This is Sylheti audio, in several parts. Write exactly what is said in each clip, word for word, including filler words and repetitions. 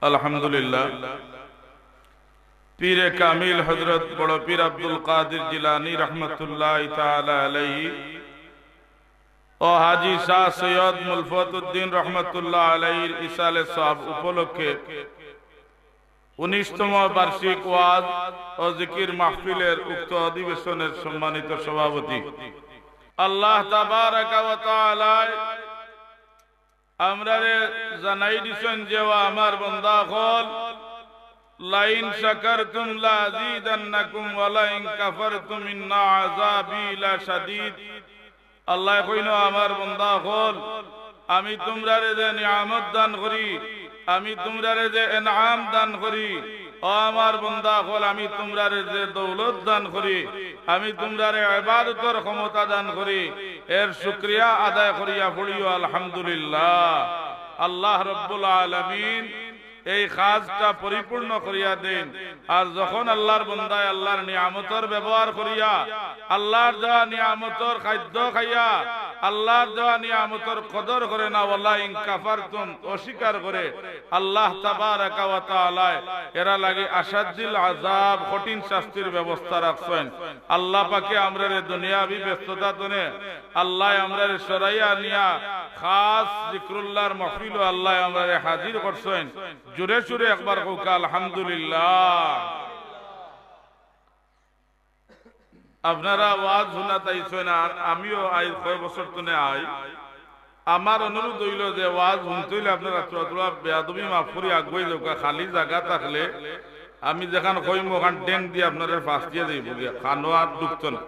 আলহামদুলিল্লাহ, পীরে কামিল হযরত বড় পীর আব্দুল কাদির জিলানী রহমতুল্লাহ তাআলা আলাইহি ও হাজী শাহ সৈয়দ মুলফত উদ্দিন রহমতুল্লাহ আলাইহির ইসালে সওয়াব উপলক্ষে উনিশতম বার্ষিক ওয়াজ ও জিকির মাহফিলের উক্ত অধিবেশনের সম্মানিত সভাপতি, আল্লাহ তাবারাকা ওয়া তাআলায় আমরারে জানাই দিছইন যে, "ও আমার বান্দা অকল, লাইন শাকারতুম লাযিদান্নাকুম ওয়া লাইন কাফারতুম ইন্না আযাবি লাশাদীদ।" আল্লায় কইন, "ও আমার বান্দা অকল, আমি তুমরারে যে নিয়ামত দান করি, আমি তুমরারে যে এনাম দান করি, ও আমার বান্দা অকল, আমি তুমরারে যে দৌলত দান করি, আমি তুমরারে ইবাদতর ক্ষমতা দান করি, এর শুকরিয়া আদায় করিয়া পড়িও আলহামদুলিল্লাহ।" আল্লাহ রব্বুল আলামিন এই কাজটা পরিপূর্ণ করিয়া দেইন। আর যখন আল্লাহর বন্দায় আল্লাহর নিয়ামতর ব্যবহার করিয়া, আল্লাহর দেওয়া নিয়ামতর খাদ্য খাইয়া, আল্লাহর দেওয়া নিয়ামতর কদর করে না, ওয়ালা ইন কাফারতুম, অস্বীকার করে, আল্লাহ তাবারাকা ওয়া তাআলায় এরা লাগি আশাদ্দিল আযাব, কঠিন শাস্তির ব্যবস্থা রাখছইন। আল্লাহ পাকে আমরারে দুনিয়াবি ব্যস্ততা তনে আল্লায় আমরারে সরাইয়া নিয়া খাস জিক্রুল্লাহর মাহফিলো আল্লায় আমরারে হাজির করছইন। জোরে সুরে একবার কউক্কা আলহামদুলিল্লাহ। আপনারা ওয়াজ হুনাত আইছইন, আর আমিও আইজ কয় বছর তনে আই। আমার অনুরোধ অইলো যে ওয়াজ হুনতে অইলে আপনারা থুড়া থুড়া বেয়াদবি মাফ করি আগুয়াই যাউক্কা, খালি জাগা থাকলে আমি যেখান কইমু ওখান ডেং দিয়া আপনারার ফাঁস দিয়া যাইবো গিয়া, কানো আর ঢুকতো না।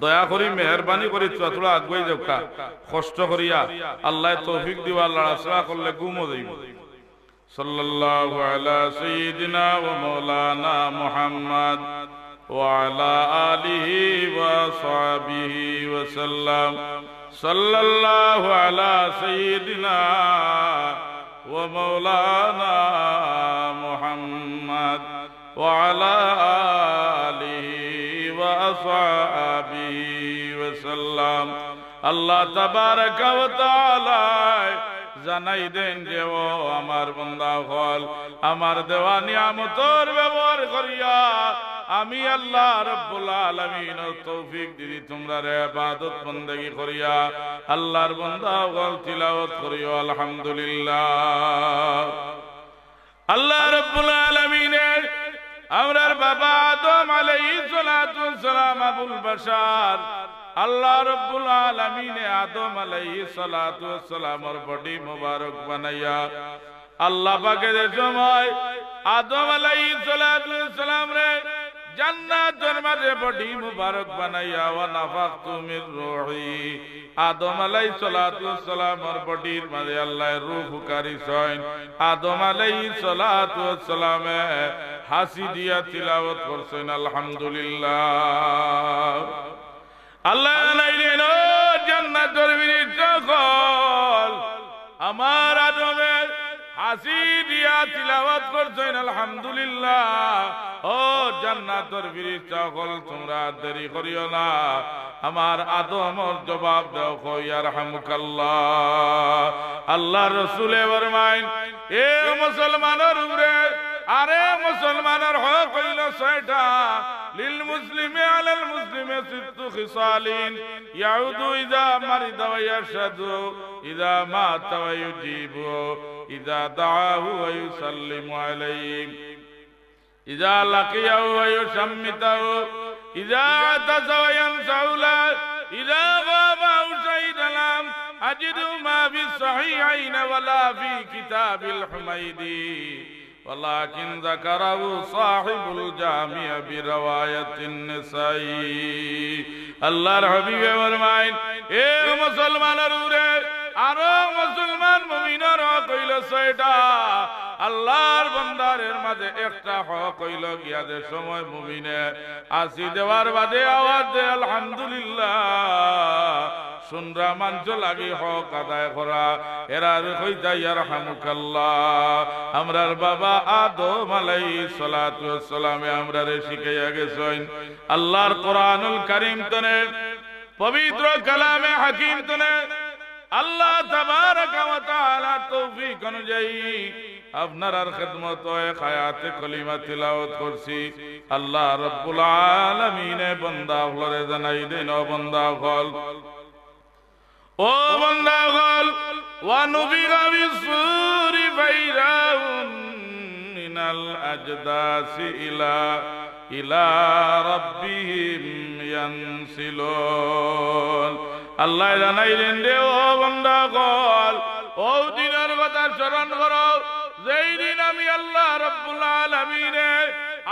দয়া করি মেহেরবানি করি থুড়া থুড়া আগুয়াই যাউক্কা, কষ্ট করিয়া। আল্লায় তৌফিক দিবা, লড়াচড়া করলে ঘুমও যাইবো। সাল্লাল্লাহু আলা সাইয়্যিদিনা ওয়া মাওলানা মুহাম্মদ ওয়া আলা আলিহি ওয়া সাহবিহি ওয়া সাল্লাম। সাল্লাল্লাহু আলা সাইয়্যিদিনা ওয়া মাওলানা মুহাম্মদ ওয়া আলা আলিহি ওয়া আসহাবিহি ওয়া সাল্লাম। আল্লাহ তাবারাকা ওয়া তাআলায় জানাই দেইন যে, ও আমার বন্দা অকল, আমার দেওয়া নিয়ামতর ব্যবহার করিয়া আমি আল্লাহ রব্বুল আলামিন তৌফিক দিদি তুমরারে ইবাদত বন্দেগি করিয়া আল্লাহর বন্দা অকল তিলাওয়াত করিও আলহামদুলিল্লাহ। আল্লাহ রব্বুল আলামিনে আমরার বাবা আদম আলাইহিস সালাতু ওয়াস সালাম আবুল বাশার, আল্লাহ রব্বুল আলামিনে আদম আলাইহিস সালাতু ওয়াস সালামর বডি মুবারক বানাইয়া, আল্লাহ পাকে যে সময় আদম আলাইহিস সালাতু ওয়াস সালামরে জান্নাতর মাঝে বডি মুবারক বানাইয়া, ওয়া নাফাখতু মির রূহি, আদম আলাইহিস সালাতু ওয়াস সালামর বডির মাঝে আল্লায় রূহ ফুকারিছইন। আদম আলাইহিস সালাতু ওয়াস সালামে হাসি দিয়া তিলাওয়াত করছইন আলহামদুলিল্লাহ। আল্লায় জানাইলেন, ও জান্নাতর ফিরিস্তা অকল, আমার আদমে হাসি দিয়া তিলাওয়াত করছইন আলহামদুলিল্লাহ। ও জান্নাতর ফিরিস্তা অকল, তুমরা দেরি করিও না, আমার আদমর জবাব দেও, কও ইয়ারহামুকাল্লাহ। আল্লাহর রসুলে ফরমাইন, এ মুসলমানর উপরে আরে মুসলমানর হক অইলো ছয়টা। লিল মুসলিমি আলাল মুসলিমি সিত্তু খিসালিন, ইয়াউদু ইযা মারিদা ওয়া ইয়াশহাদু, ইযা মাতা ওয়া ইউজিবু, ইযা দাআহু ওয়া ইউসাল্লিমু আলাইহি, ইযা লাকিয়াহু ওয়া ইউশাম্মিতাহু, ইযা আতাসা ওয়া ইয়ানসাহু লাহু, ইযা গাবা আও শাহিদা লাম আজিদু মা ফিস সহিহাইন ওয়ালা ফি কিতাবিল হুমাইদি, ওয়ালাকিন যাকারাহু সাহিবুল জামি' বিরিওয়ায়াতিন নাসাই। আল্লাহর হাবিবে ফরমাইন, এ মুসলমানর উপরে আরো মুসলমান মুমিনর হক অইলো ছয়টা। আল্লাহর বন্দার এর মাঝে একটা হক অইলো গিয়া যে সময় মুমিনে হাসি দেওয়ার বাদে আওয়াজ দেয় আলহামদুলিল্লাহ, শুনরা মানষর লাগি হক আদায় করা, এরারে কইতা ইয়ারহামুকাল্লাহ। আমরার বাবা আদম আলাইহিস সালাতু ওয়াস সালামে আমরারে শিখাইয়া গেছইন। আল্লাহর কোরআনুল কারীম তনে, পবিত্র কালামে হাকিম তনে আল্লাহ তাবারাকা ওয়া তাআলার তৌফিক অনুযায়ী আপনারার খেদমতো এক আয়াতে কলিমা তিলাওয়াত করছি। আল্লাহ রব্বুল আলামিনে বন্দা অকলরে জানাই দেইন, ও বন্দা অকল, ও বন্দা অকল, ونفخ في الصور فإذا هم من الأجداث إلى إلى ربهم ينسلون। আল্লায় জানাইলেন, রে ও বন্দা অকল, অউ দিনর কথা স্মরণ করো, যেই দিন আমি আল্লাহ রব্বুল আলামিনে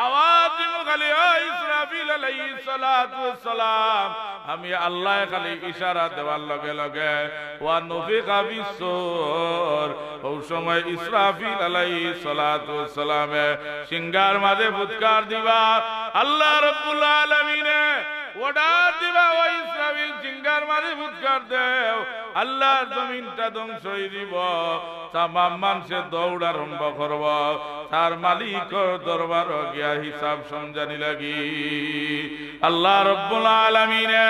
আওয়াজ দিমু খালি, ও ইসরাফিল আলাইহিস সালাতু ওয়াস সালাম, আমি আল্লায় খালি ইশারা দেওয়ার লগে লগে, ونفخ في الصور, অউ সময় ইসরাফিল আলাইহিস সালাতু ওয়াস সালামে সিংগার মাঝে ফুৎকার দিবা। আল্লাহ রব্বুল আলামিনে order দিবা, ও ইসরাফিল, সিংগার মাঝে ফুৎকার দেও, আল্লাহর জমিনটা ধ্বংস অই যিবো। তামাম মানষে দৌড় আরম্ভ করবো, তার মালিকর দরবারো গিয়া হিসাব সমঝানি লাগি। আল্লাহ রব্বুল আলামিনে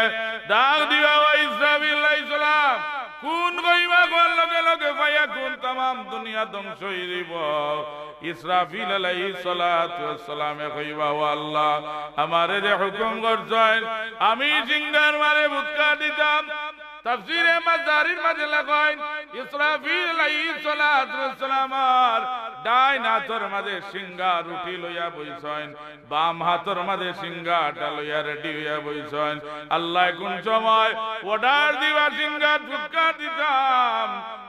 ডাক দিবা, ও ইসরাফিল আলাইহিস সালাম, কুন কইবা, কওয়ার লগে লগে ফায়াকুন, তামাম দুনিয়া ধ্বংস অই যিবো। ইসরাফিল আলাইহিস সালাতু ওয়াস সালামে কইবা, ও আল্লাহ, আমারে যে হুকুম করছইন, আমি সিংগার মাঝে ফুৎকার দিতাম। তাফসীরে মাজারির মাঝে লেখইন, ইসরাফিল আলাইহিস সালাতু ওয়াস সালামর ডাইন আতর মাঝে সিংগার রুটি লইয়া বইছইন, বাম আতর মাঝে সিংগারটা লইয়া ready অইয়া বইছইন। আল্লায় কুন সময় order দিবা সিংগার ফুৎকার দিতাম,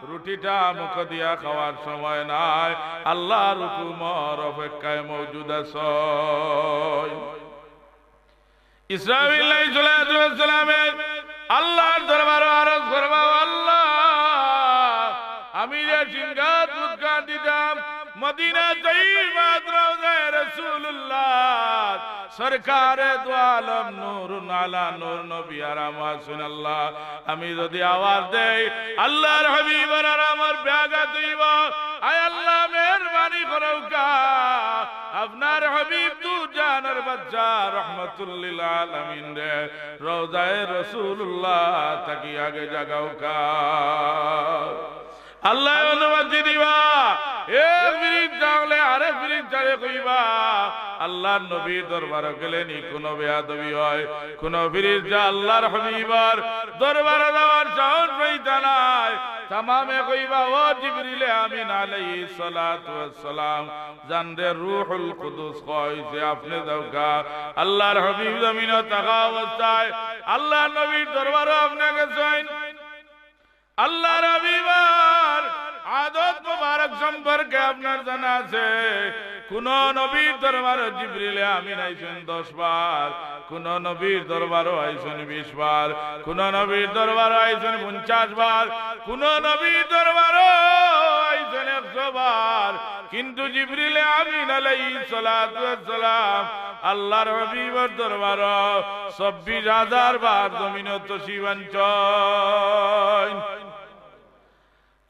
রুটিটা মুখ দিয়া খাওয়ার সময় নাই, আল্লাহর হুকুমর অপেক্ষায় মওজুদ আছইন। ইসরাফিল আলাইহিস সালাতু ওয়াস সালামে আল্লাহর দরবারো আরজ করবা, ও আল্লাহ, আমি যে সিংগার ফুৎকার দিতাম, মদিনা তৈয়বাত রওজায়ে রাসূলুল্লাহ, সরকারে দু আলম নূরুন আলা নূর নবী আরামো আছইন আল্লাহ। আমি যদি আওয়াজ দেই, আল্লাহর হাবিবর আরামর ব্যাঘাত অইবো। আয় আল্লাহ, মেহেরবানি করউক্কা, আপনার হাবিব দুজাহানর বাদশা রহমাতুল লিল আলামিনরে রওজায়ে রাসূলুল্লাহ থাকি আগে জাগাউক্কা। আল্লায় অনুমতি দিবা, এক ফিরিস্তা অকলে আরেক ফিরিস্তারে কইবা, আল্লাহর নবীর দরবারো গেলে নি কুনু বেয়াদবি অয়, কুনু ফিরিস্তা আল্লাহর হাবিবর দরবারো যাওয়ার সাহস পাইতা নায়। তামামে কইবা, ও জিবরিলে আমিন আলাইহিস সালাতু ওয়াস সালাম, যানরে রুহুল কুদুস কওয়া অইছে, আপনে যাউক্কা। আল্লাহর হাবিব জমিনো থাকা অবস্থায় আল্লাহর নবীর দরবারো আপনে গেছইন। আল্লাহর হাবিবর আদত মোবারক সম্পর্কে আপনার জানা আছে, কুনু নবীর দরবারো জিবরিলে আমিন আইছইন দশ বার, কুনু নবীর দরবারো আইছইন বিশ বার, কুনু নবীর দরবারো আইছইন পঞ্চাশ বার, কুনু নবীর দরবারো আইছইন একশো বার। কিন্তু জিবরিলে আমিন আলাইহিস সালাতু ওয়াস সালাম আল্লাহর হাবিবর দরবারো চব্বিশ হাজার বার জমিনো তশরিফ আনছইন।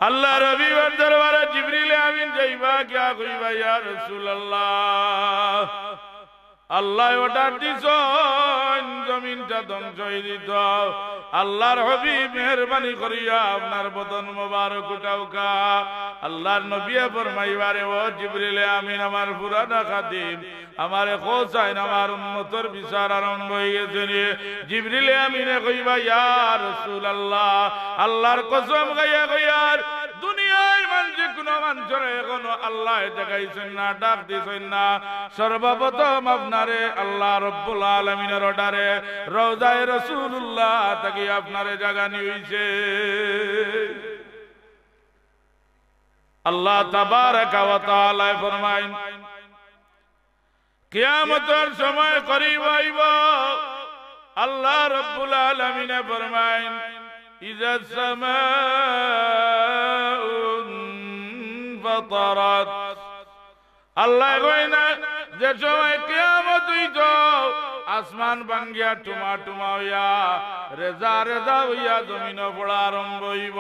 আল্লাহর হাবিবর দরবারো জিবরিলে আমিন যাইবা গিয়া কইবা, ইয়া রাসূলুল্লাহ, আল্লায় order দিছইন জমিনটা ধ্বংস অই যিতো। আল্লাহর হাবিব, মেহেরবানি করিয়া আপনার বদন মোবারক উঠাউক্কা। আল্লাহর নবীয়ে ফরমাইবা, রে ও জিবরিলে আমিন, আমার পুরানা খাদিম, আমারে কওছাইন, আমার উম্মতর বিচার আরম্ভ অই গেছে নি। জিবরিলে আমিনে কইবা, ইয়া রাসূলুল্লাহ, আল্লাহর কসম খাইয়া কইয়ার, দুনিয়ার মানষে কুনু মানষরে এখনো আল্লায় জাগাইছইন না, ডাক দিছইন না। সর্বপ্রথম আপনারে আল্লাহ রব্বুল আলামিনর order-এ রওজায়ে রাসূলুল্লাহ থাকি আপনারে জাগানি অইছে। আল্লাহ তাবারাকা ওয়া তাআলায় ফরমাইন, কিয়ামতর সময় করিব আইব। আল্লাহ রব্বুল আলামিনে ফরমাইন, ইযা সামাউন ফাতারাত। আল্লায় কইন না, যে সময় কিয়ামত অইতো, আসমান ভাঙ্গিয়া টুমা টুমা অইয়া, রেজা রেজা অইয়া জমিনো পড়া আরম্ভ অইব।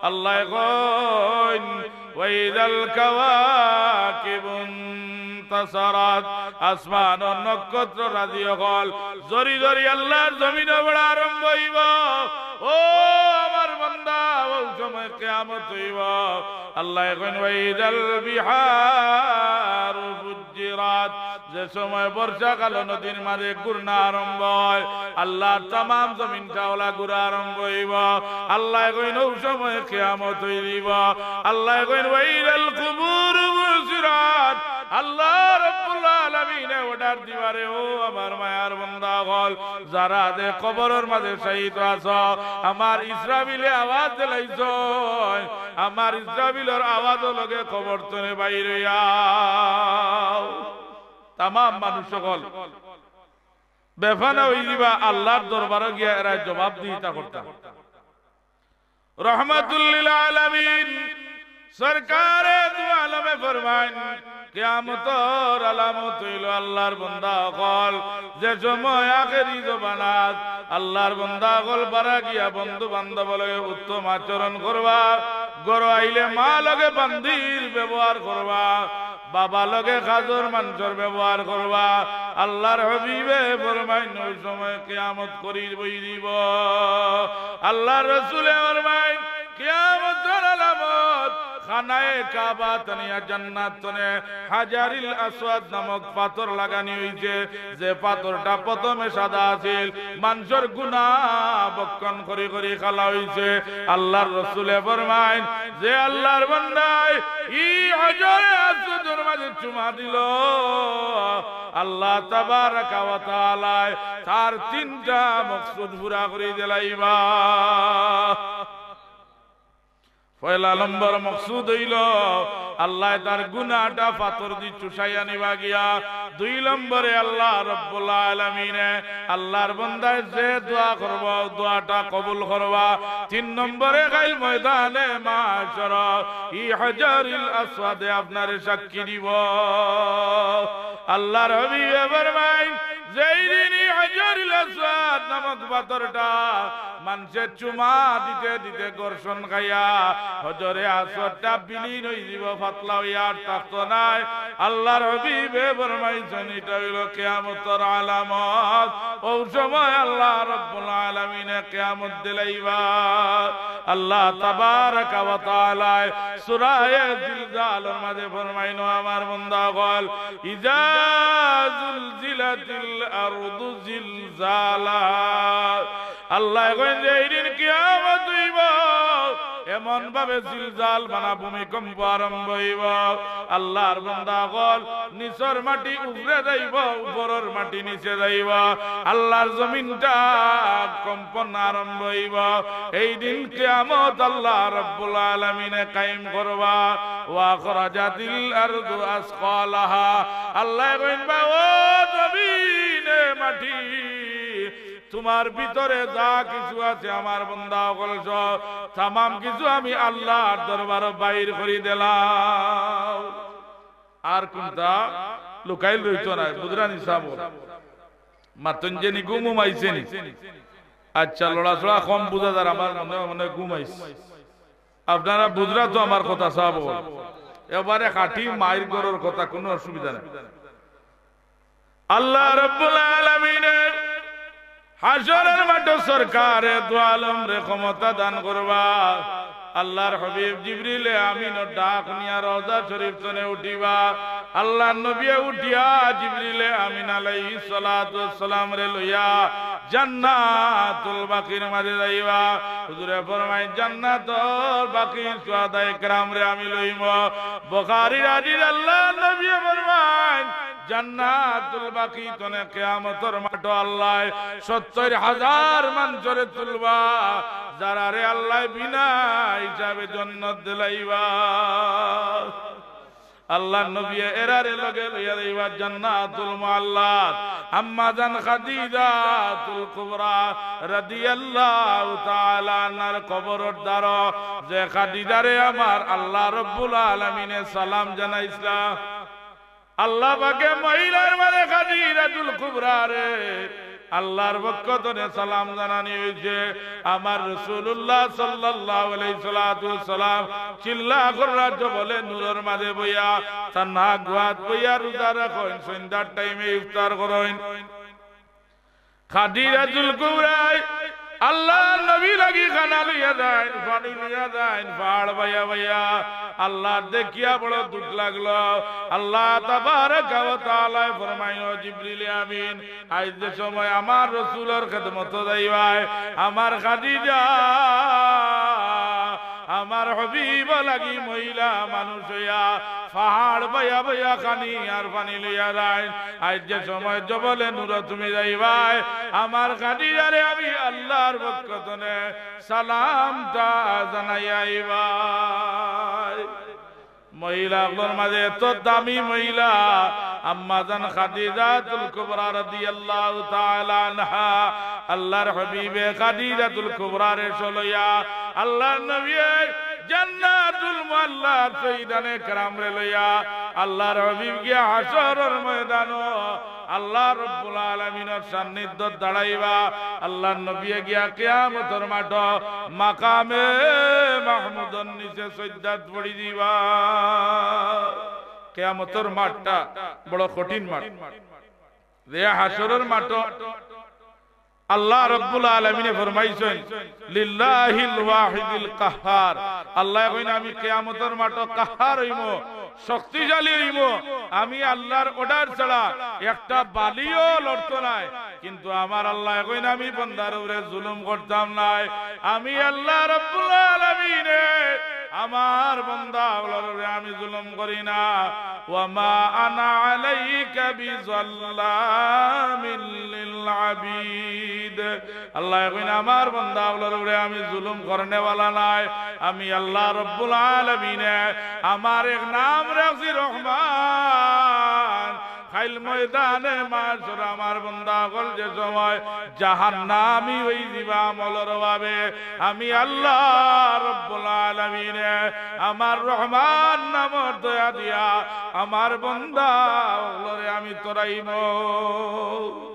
আল্লায় কইন, ওয়াইদাল কাওয়াকিবু ইনতাসারাত, আসমানর নক্ষত্র রাজি অকল ঝরি ঝরি আল্লাহর জমিনো পড়া আরম্ভ অইব। ও আমার বান্দা, অউ সময় কিয়ামত অইবো। আল্লায় কইন, "ওয়াইদাল বিহারু ফুজ্জিরাত।" যে সময় বর্ষাকালো নদীর মাঝে ঘূর্ণা আরম্ভ অয়, আল্লার তামাম জমিনটা অলা ঘুরা আরম্ভ অইবো। আল্লায় কইন, "অউ সময় কিয়ামত অইযিবো।" আল্লায় কইন, "ওয়াইদাল কুবুরু বুসিরাত।" আল্লাহ রাব্বুল আলামিনে order দিবা রে, ও আমার মায়ার বান্দা অকল, যারা যে কবরর মাঝে শায়িত আছো, আমার ইসরাফিলে আওয়াজ দিলাইছইন, আমার ইসরাফিলর আওয়াজর লগে কবর তনে বাইর অইয়াও। তামাম মানুষ অকল বেফানা অইযিবা, আল্লার দরবারো গিয়া এরা জবাবদিহিতা করতা। রহমাতুল লিল আলামিন, সরকারে দু আলমে ফরমাইন, কিয়ামতর আলামত অইলো আল্লার বান্দা অকল, যে সময় আখেরি জমানাত আল্লার বান্দা অকল বারা গিয়া বন্ধু বান্ধব লগে উত্তম আচরণ করবা, ঘরো আইলে মা লগে বান্দির ব্যবহার করবা, বাবা লগে কাজর মানষর ব্যবহার করবা। আল্লার হাবিবে ফরমাইন, অউ সময় কিয়ামত করির বই দিব। আল্লার রসুলে ফরমাইন, কিয়ামতর আলামত, খানায়ে কাবা তনে জান্নাত তনে হাজারিল আসওয়াদ নামক পাথর লাগানি অইছে, যে পাথরটা প্রথমে সাদা আছিল, মানষর গুনা বক্ষণ করি করি খালা অইছে। আল্লার রসুলে ফরমাইন, যে আল্লার বান্দায় ই হাজারে আসওয়াদর মাঝে চুমা দিলো, আল্লাহ তাবারাকা ওয়া তাআলায় তার তিনটা মকসুদ পুরা করি দিলাইবা। পয়লা নম্বর মকসুদ অইলো, আল্লায় তার গুনাটা পাথরদি চুষাইয়া নিবা গিয়া। দুই নম্বরে আল্লাহ রব্বুল আলামিনে আল্লার বান্দায় যে দোয়া করবা, দোয়াটা কবুল করবা। তিন নম্বরে কাইল ময়দানে মাহশর ই হাজারিল আসওয়াদে আপনারে সাক্ষী দিব। আল্লার হাবিবে ফরমাইন, যেই দিন ই হাজারিল আসওয়াদ নামক পাথরটা মানষে চুমা দিতে দিতে ঘর্ষণ খাইয়া হাজারে আসওয়াদটা বিলীন অইযিবো, পাতলা অইয়া আর থাকতো নায়। আল্লার হাবিবে ফরমাইছইন, ইটা অইলো কিয়ামতর আলামত। অউ সময় আল্লাহ রব্বুল আলামিনে কিয়ামত দিলাইবা। আল্লাহ তাবারাকা ওয়া তাআলায় সূরায়ে জিলজালর মাঝে ফরমাইন, ও আমার বান্দা অকল, ইজা জুলজিলাতিল আরদু জিলজালাহা। আল্লায় কইন যে এই দিন কিয়ামত অইবো, এমন ভাবে জিলজাল মানা ভূমিকম্প আরম্ভ অইবো। আল্লার বান্দা অকল, নিচর মাটি উপরে যাইবো, উপরর মাটি নিচে যাইবো, আল্লার জমিনটা কম্পন আরম্ভ অইবো। এই দিন কিয়ামত আল্লাহ রাব্বুল আলামিনে কায়েম করবা। ওয়া আখরাজাতিল আরদু আসকালাহা। আল্লায় কইন বা, ও জমিনে মাটি, তুমার ভিতরে যা কিছু আছে আমার বান্দা অকল সহ, তামাম কিছু আমি আল্লার দরবারো বাইর করি দিলাম। আর কুনটা লুকাইল রইতো নায়, বুঝরা নি সাব? মাতইন যে নি, ঘুম উম আইছে নি? আচ্ছা, লড়াচড়া কম বুঝা যার, আমার মনে, মনে ঘুম আইছে। আপনারা বুঝরা তো আমার কথা সাব? এবারে খাঁটি মাইর ঘরর কথা, কুনু অসুবিধা নাই। আল্লাহ রাব্বুল আলামিনে হাশরর মাঠো সরকারে দু আলমরে ক্ষমতা দান করবা। আল্লার হাবিব জিবরিলে আমিনর ডাক নিয়া রওজা শরীফ তনে উঠিবা। আল্লার নবিয়ে উঠিয়া জিবরিলে আমিন আলাইহিস সালাতু ওয়াস সালামরে লইয়া জান্নাতুল বাকির মাঝে যাইবা। হুজুরে ফরমাইন, জান্নাতুল বাকি শুহাদায়ে কেরামরে আমি লইমু। বুখারীর হাদিস, আল্লার নবিয়ে ফরমাইন, জান্নাতুল বাকি তনে কিয়ামতর মাঠো আল্লায় সত্তইর হাজার মানষরে তুলবা, যারারে আল্লায় বিনা হিসাবে জন্নত দিলাইবা। আল্লার নবিয়ে এরারে লগে লইয়া যাইবা জান্নাতুল মুআল্লাত। আম্মা জান খাদিজাতুল কুবরা রাদিয়াল্লাহু তাআলা আনহার কবরর দ্বারো, যে খাদিজারে আমার আল্লাহ রাব্বুল আলামিনে সালাম জানাইছলা। আল্লাহ পাকে মহিলার মাঝে খাদিজাতুল কুবরারে আল্লার পক্ষ তনে সালাম জানানি অইছে। আমার রাসূলুল্লাহ সাল্লাল্লাহু আলাইহি সালাতু ওয়াস সালাম চিল্লা কররা জবলে নূরর মাঝে বইয়া, তানহা গুহাত বইয়া রোজা রাখইন, সন্ধ্যার টাইমে ইফতার করইন। খাদিজাতুল কুবরায় আল্লাহর নবী লাগি খানা লইয়া যাইন, পানি লইয়া যাইন, পাহাড় বাইয়া বাইয়া। আল্লাহর দেখিয়া বড় দুখ লাগলো। আল্লাহ তাবারাকা ওয়া তাআলায় ফরমাইন, "ও জিবরিল আমিন, আইজ যে সময় আমার রসুলর খেদমতো যাইবায়, আমার খাদিজা, আমার হবিব লাগি মহিলা মানুষ অইয়া পাহাড় বাইয়া বাইয়া খানি আর পানি লইয়া যাইন। আইজ যে সময় জবলে নূরো তুমি যাইবায়, আমার খাদিজারে আমি আল্লাহর পক্ষ তনে সালামটা জানাইয়া আইবায়।" মহিলা অকলর মাঝে এত দামি মহিলা, আম্মাজান খাদিজাতুল কুবরা রাদিয়াল্লাহু তাআলা আনহা, আল্লাহর হাবিবে খাদিজাতুল কুবরারে সলইয়া আল্লাহর নবীয়ে জান্নাতুল মুআল্লাত সৈয়দানে কেরামরে লইয়া আল্লাহর হাবিব গিয়া হাশরর ময়দানো আল্লাহ রব্বুল আলামিনর সান্নিধ্যত দাঁড়াইবা। আল্লাহর নবীয়ে গিয়া কিয়ামতর মাঠো মাকামে মাহমুদর নিচে সইজদাত পড়ি দিবা। কিয়ামতর মাঠটা বড় কঠিন মাঠ। যে হাশরর মাঠো আল্লাহ রব্বুল আলামিনে ফরমাইছইন, "লিল্লাহিল ওয়াহিদিল কাহহার।" আল্লায় কইন, "আমি কিয়ামতর মাঠো কাহহার অইমু, শক্তিশালী অইমু। আমি আল্লাহর order ছাড়া একটা বালিও লড়তো নায়।" কিন্তু আমার আল্লায় কইন, "আমি বন্দার উপরে জুলুম করতাম নায়। আমি আল্লাহ রব্বুল আলামিনে আমার বন্দা অকলর উপরে আমি জুলুম করি না।" "ওয়া মা আনা আলাইকা বিযাল্লামিল লিল আবিদ।" আল্লায় কইন, "আমার বন্দা অকলর উপরে আমি জুলুম করনেওয়ালা নায়। আমি আল্লাহ রব্বুল আলামিনে আমার এক নাম রাখছি রহমান। কাইল ময়দানে মাশর আমার বন্দা অকল যে সময় জাহান্নামী অইযিবা আমলর অভাবে, আমি আল্লাহ রব্বুল আলামিনে আমার রহমান নামর দয়া দিয়া আমার বন্দা অকলরে আমি তরাইমু।"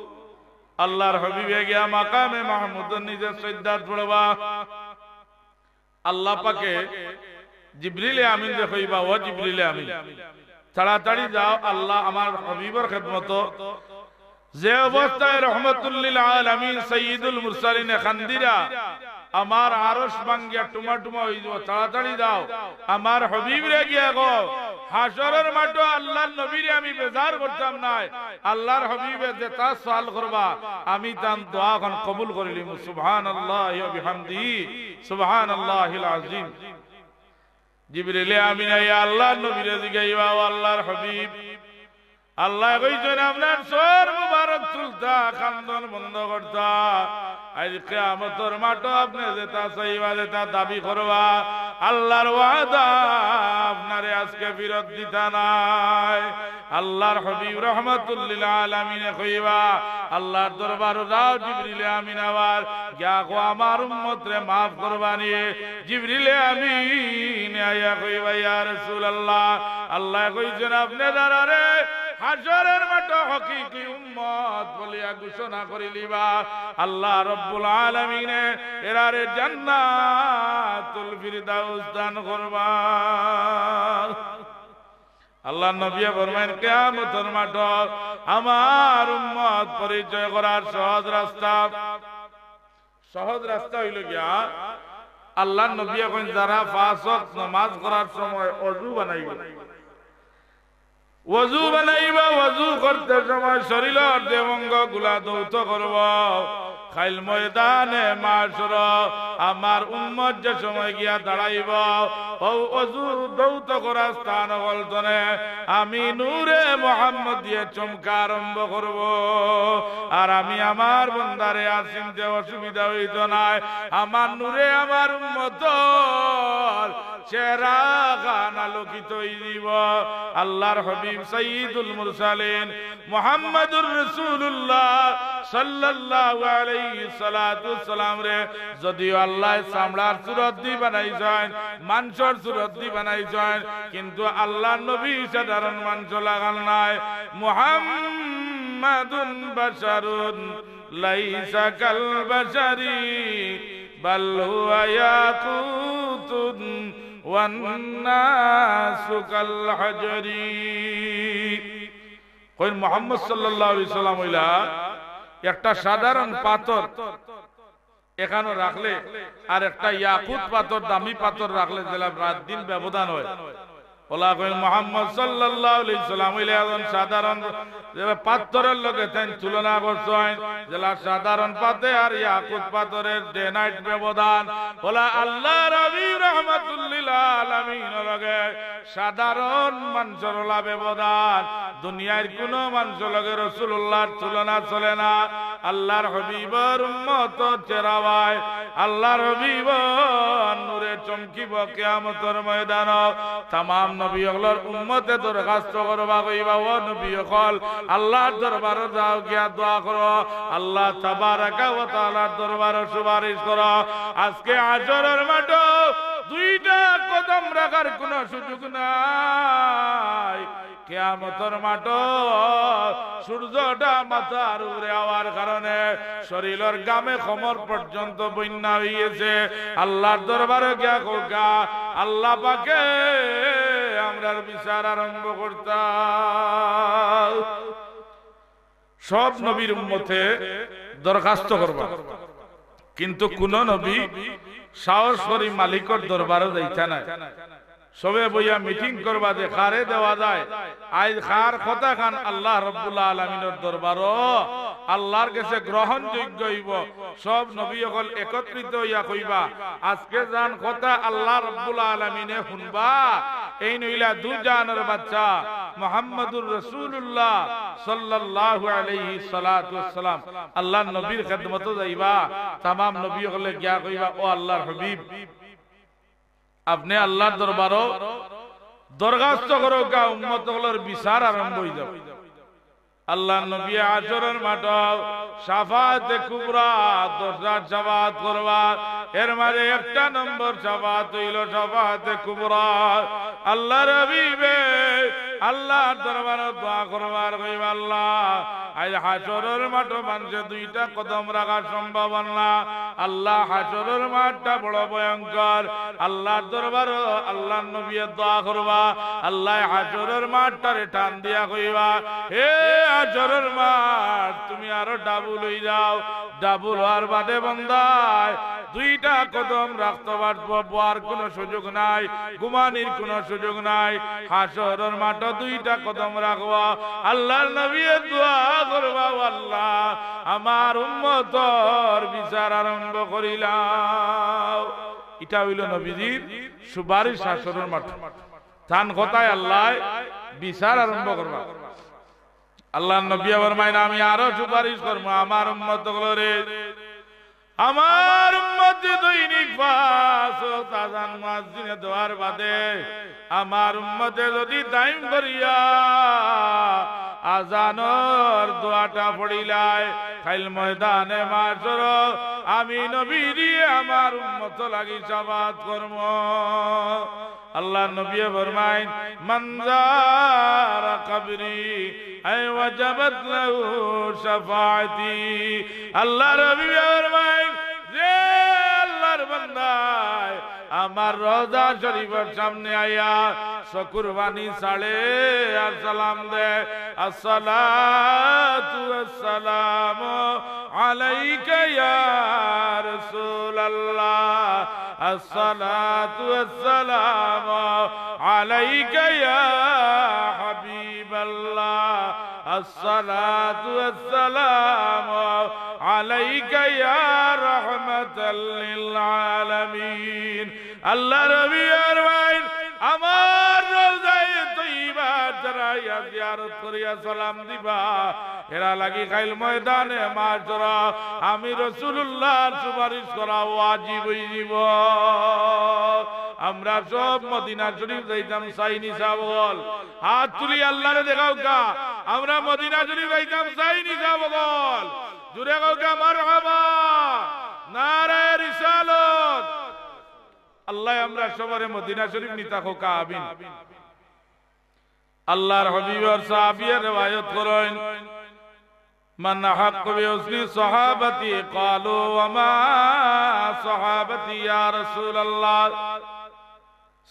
আল্লাহর হাবিবে গিয়া মাকামে মাহমুদর নিচে সইজদাত পড়বা। আল্লাহ পাকে জিবরিলে আমিনরে কইবা, "ও জিবরিলে আমিন, তাড়াতাড়ি যাও, আল্লাহ আমার হাবিবর খেদমতো যে অবস্থায় রহমতুল্লিল আলামিন সাইয়্যিদুল মুরসালিনে কান্দিরা, আমার আরশ ভাঙ্গিয়া টুমা টুমা অইযিবো, তাড়াতাড়ি যাও, আমার হাবিবরে গিয়া কও, হাশরর মাঠো আল্লাহর নবীরে আমি বেজার করতাম নায়, আল্লাহর হাবিবে যেতা সওয়াল করবা, আমি তান দোয়াখান কবুল করিলিমু।" সুবহানাল্লাহি ওয়া বিহামদিহি, সুবহানাল্লাহিল আযীম। জিবরিলে আমিন আইয়া আল্লাহর নবীরে জিগাইবা, "ও আল্লাহর হাবিব, আল্লায় কইছইন আপনার সর মুবারক তুলতা, কান্দন বন্ধ করতা। আইজ কিয়ামতর মাঠো আপনে যেতা চাইবা, যেতা দাবি করবা, আল্লাহর ওয়াদা আপনারে আজকে ফিরত দিতা নায়।" আল্লাহর হাবিব রহমাতুল্লিল আলামিনে কইবা, আল্লাহর দরবারো যাও, জিবরিলে আমিন আবার গিয়া কও, "আমার উম্মতরে মাফ করবানি।" জিবরিলে আমিন আইয়া কইবা, "ইয়া রাসূলুল্লাহ, আল্লায় কইছইন আপনে তারারে হাশরর মাঠো হকিকি উম্মত বলিয়া ঘোষণা করিলিবা।" আল্লাহ রব্বুল আলামিনে এরারে জান্নাতুল ফিরদাউস দান করবা। আল্লাহর নবীয়ে ফরমাইন, কিয়ামতর মাঠো আমার উম্মত পরিচয় করার সহজ রাস্তা, সহজ রাস্তা অইলো গিয়া, আল্লাহর নবীয়ে কইন, যারা পাঁচ ওয়াক্ত নমাজ করার সময় অজু বানাইবা, অজু বানাইবা, অজু করতে সময় শরীলর দেহ অঙ্গগুলা ধৌত করবা। কাইল ময়দানে মাশরো আমার উম্মত যে সময় গিয়া দাঁড়াইবো, অউ অজু ধৌত করা স্থান অকলতনে আমি নূরে মুহাম্মদিয়ে চমকা আরম্ভ করবো। আর আমি আমার বন্দারে আর চিনতে অসুবিধা অইতো নায়। আমার নূরে আমার উম্মতর চেহারাখান আলোকিত অইযিবো। আল্লাহর হাবিব সাইয়্যিদুল মুরসালিন মুহাম্মাদুর রাসূলুল্লাহ সাল্লাল্লাহু আলাইহিস সালাতু ওয়াস সালামরে যদিও আল্লায় চামড়ার সুরতদি বানাইছইন, মানষর সুরতদি বানাইছইন, কিন্তু আল্লাহর নবী সাধারণ মানষ লাখান নায়। মুহাম্মাদুন বাশারুন লাইসা কাল বাশারি বাল হুয়া ইয়াকুতুন ওয়ান নাসু কাল হাজারি। কইন মুহাম্মদ সাল্লাল্লাহু আলাইহি সাল্লাম অইলা একটা সাধারণ পাথর, এখানো রাখলে আর একটা ইয়াকুত পাথর, দামি পাথর রাখলে যেলা রাত দিন ব্যবধান অয়। অলা কইন মুহাম্মদ সাল্লাল্লাহু আলাইহি সাল্লাম অইলা একজন সাধারণ, যেলা পাথরর লগে তাইন তুলনা করছইন, যেলা সাধারণ পাথর আর ইয়াকুত পাথরর day night ব্যবধান। অলা আল্লাহর হাবিব রাহমাতুল্লিল আলামিনর লগে সাধারণ মানষর অলা ব্যবধান। দুনিয়ার কুনু মানষর লগে রাসুলুল্লাহর তুলনা চলে না। আল্লাহর হাবিবর উম্মতর চেহারায় আল্লাহর হাবিবর নূরে চমকিবো কিয়ামতর ময়দানো। তামাম নবী অকলর উম্মতে দরখাস্ত করবা, কইবা, "ও নবী অকল, আল্লাহর দরবারো যাও, গিয়া দোয়া করো, আল্লাহ তাবারাকা ওয়া তাআলার দরবারো সুপারিশ করো।" আজকে হাশরর মাঠো দুইটা কদম রাখার কুনু সুযোগ নাই। কিয়ামতর মাঠো সূর্যটা মাথার উপরে আওয়ার কারণে শরীলর ঘামে কোমর পর্যন্ত বন্যা অইগেছে। আল্লাহর দরবারো গিয়া কউক্কা, "আল্লাহ পাকে আমরার বিচার আরম্ভ করতা।" সব নবীর উম্মতে দরখাস্ত করবা, কিন্তু কুনু নবী সাহস করি মালিকর দরবারো যাইতা নায়। সবে বইয়া meeting করবা যে কারে দেওয়া যায়, আইজ কার কথাখান আল্লাহ রাব্বুল আলামিনর দরবারো আল্লাহর গেছে গ্রহণযোগ্য অইবো। সব নবী অকল একত্রিত অইয়া কইবা, আজকে যান কথা আল্লাহ রাব্বুল আলামিনে হুনবা, এইন অইলা দুজাহানর বাদশা মুহাম্মাদুর রাসুলুল্লাহ সাল্লাল্লাহু আলাইহি সালাতু ওয়াসসালাম। আল্লাহর নবীর খেদমতো যাইবা, তামাম নবী অকলে গিয়া কইবা, "ও আল্লাহর হাবিব, আপনে আল্লাহর দরবারো দরখাস্ত করউক্কা, উম্মত অকলর বিচার আরম্ভ অইযাবো।" আল্লাহর নবী হাশরর মাঠো শাফাআতে কুবরা, দশটা শাফাআত করবা, এর মাঝে একটা নম্বর শাফাআত অইলো শাফাআতে কুবরা। আল্লাহর হাবিবে আল্লাহর দরবারো দোয়া করবা আর কইবা, "আল্লাহ, আইজ হাশরর মাঠো মানষে দুইটা কদম রাখার সম্ভাবনা।" আল্লাহ, হাশরর মাঠটা বড় ভয়ঙ্কর। আল্লাহর দরবারো আল্লাহর নবীয়ে দোয়া করবা, আল্লাহ হাশরর মাঠটারে টান দিয়া কইবা, "হে হাশরর মাঠ, তুমি আরো double অইযাও।" Double অওয়ার বাদে বন্দায় দুইটা কদম রাখতো পারবো, বওয়ার কুনু সুযোগ নাই, ঘুমানির কুনু সুযোগ নাই। হাশরর মাঠো দুইটা কদম রাখবো। আল্লাহর নবীয়ে দোয়া করবা, "ও আল্লাহ, আমার উম্মতর বিচার আরম্ভ করিলাও।" ইটা অইলো নবীজির সুপারিশ হাশরর মাঠো। তান কথায় আল্লায় বিচার আরম্ভ করবা। আল্লাহর নবীয়ে ফরমাইন, "আমি আরো সুপারিশ করমু আমার উম্মত অকলরে। আমার উম্মতে দৈনিক পাঁচ ওয়াক্ত আজান মুয়াজ্জিনে দেওয়ার বাদে আমার উম্মতে যদি দাইম করিয়া আজানর দোয়াটা পড়িলায়, কাইল ময়দানে মাশরো আমি নবীজিয়ে আমার উম্মতর লাগি শাফাআত করমু।" আল্লাহর নবীয়ে ফরমাইন, "মান যারা কবরি আই ওয়াজাবাত লাহু শাফাআতি।" আল্লাহর নবীয়ে ফরমাইন, যে আল্লাহর বান্দায় আমার রওজা শরীফর সামনে আইয়া চকুর পানি ছাড়ে আর সালাম দেয়, "আসসালাতু ওয়াসসালামু আলাইকা ইয়া রাসূলুল্লাহ, আসসালাতু ওয়াসসালামু আলাইকা ইয়া হাবিবাল্লাহ, আসসালাতু ওয়াসসালামু আলাইকা ইয়া রাহমাতাল লিল আলামিন।" আল্লাহর নবীয়ে ফরমাইন, আমার রওজায়ে তৈয়বা যারা আইয়া জিয়ারত করিয়া সালাম দিবা, এরার লাগি কাইল ময়দানে মাশরো আমি রাসূলুল্লাহর সুপারিশ করা ওয়াজিব অইযিবো। আমরা সব মদিনা শরীফ যাইতাম চাইনি সাব অকল? হাত তুলি আল্লাহরে দেখাউক্কা। আমরা মদিনা শরীফ যাইতাম চাইনি সাব অকল? জুরে কউক্কা মারহাবা। নারায়ে রিসালত। আল্লায় আমরা সবরে মদিনা শরীফ নিতা কউক্কা, আমিন। আল্লাহর হাবিবর সাহাবিয়ে রেওয়ায়ত করইন, "মান আহাক্কু বিহুসনি সাহাবাতি?" ক্বালু, "ওয়া মা সাহাবাতি ইয়া রাসূলুল্লাহ?"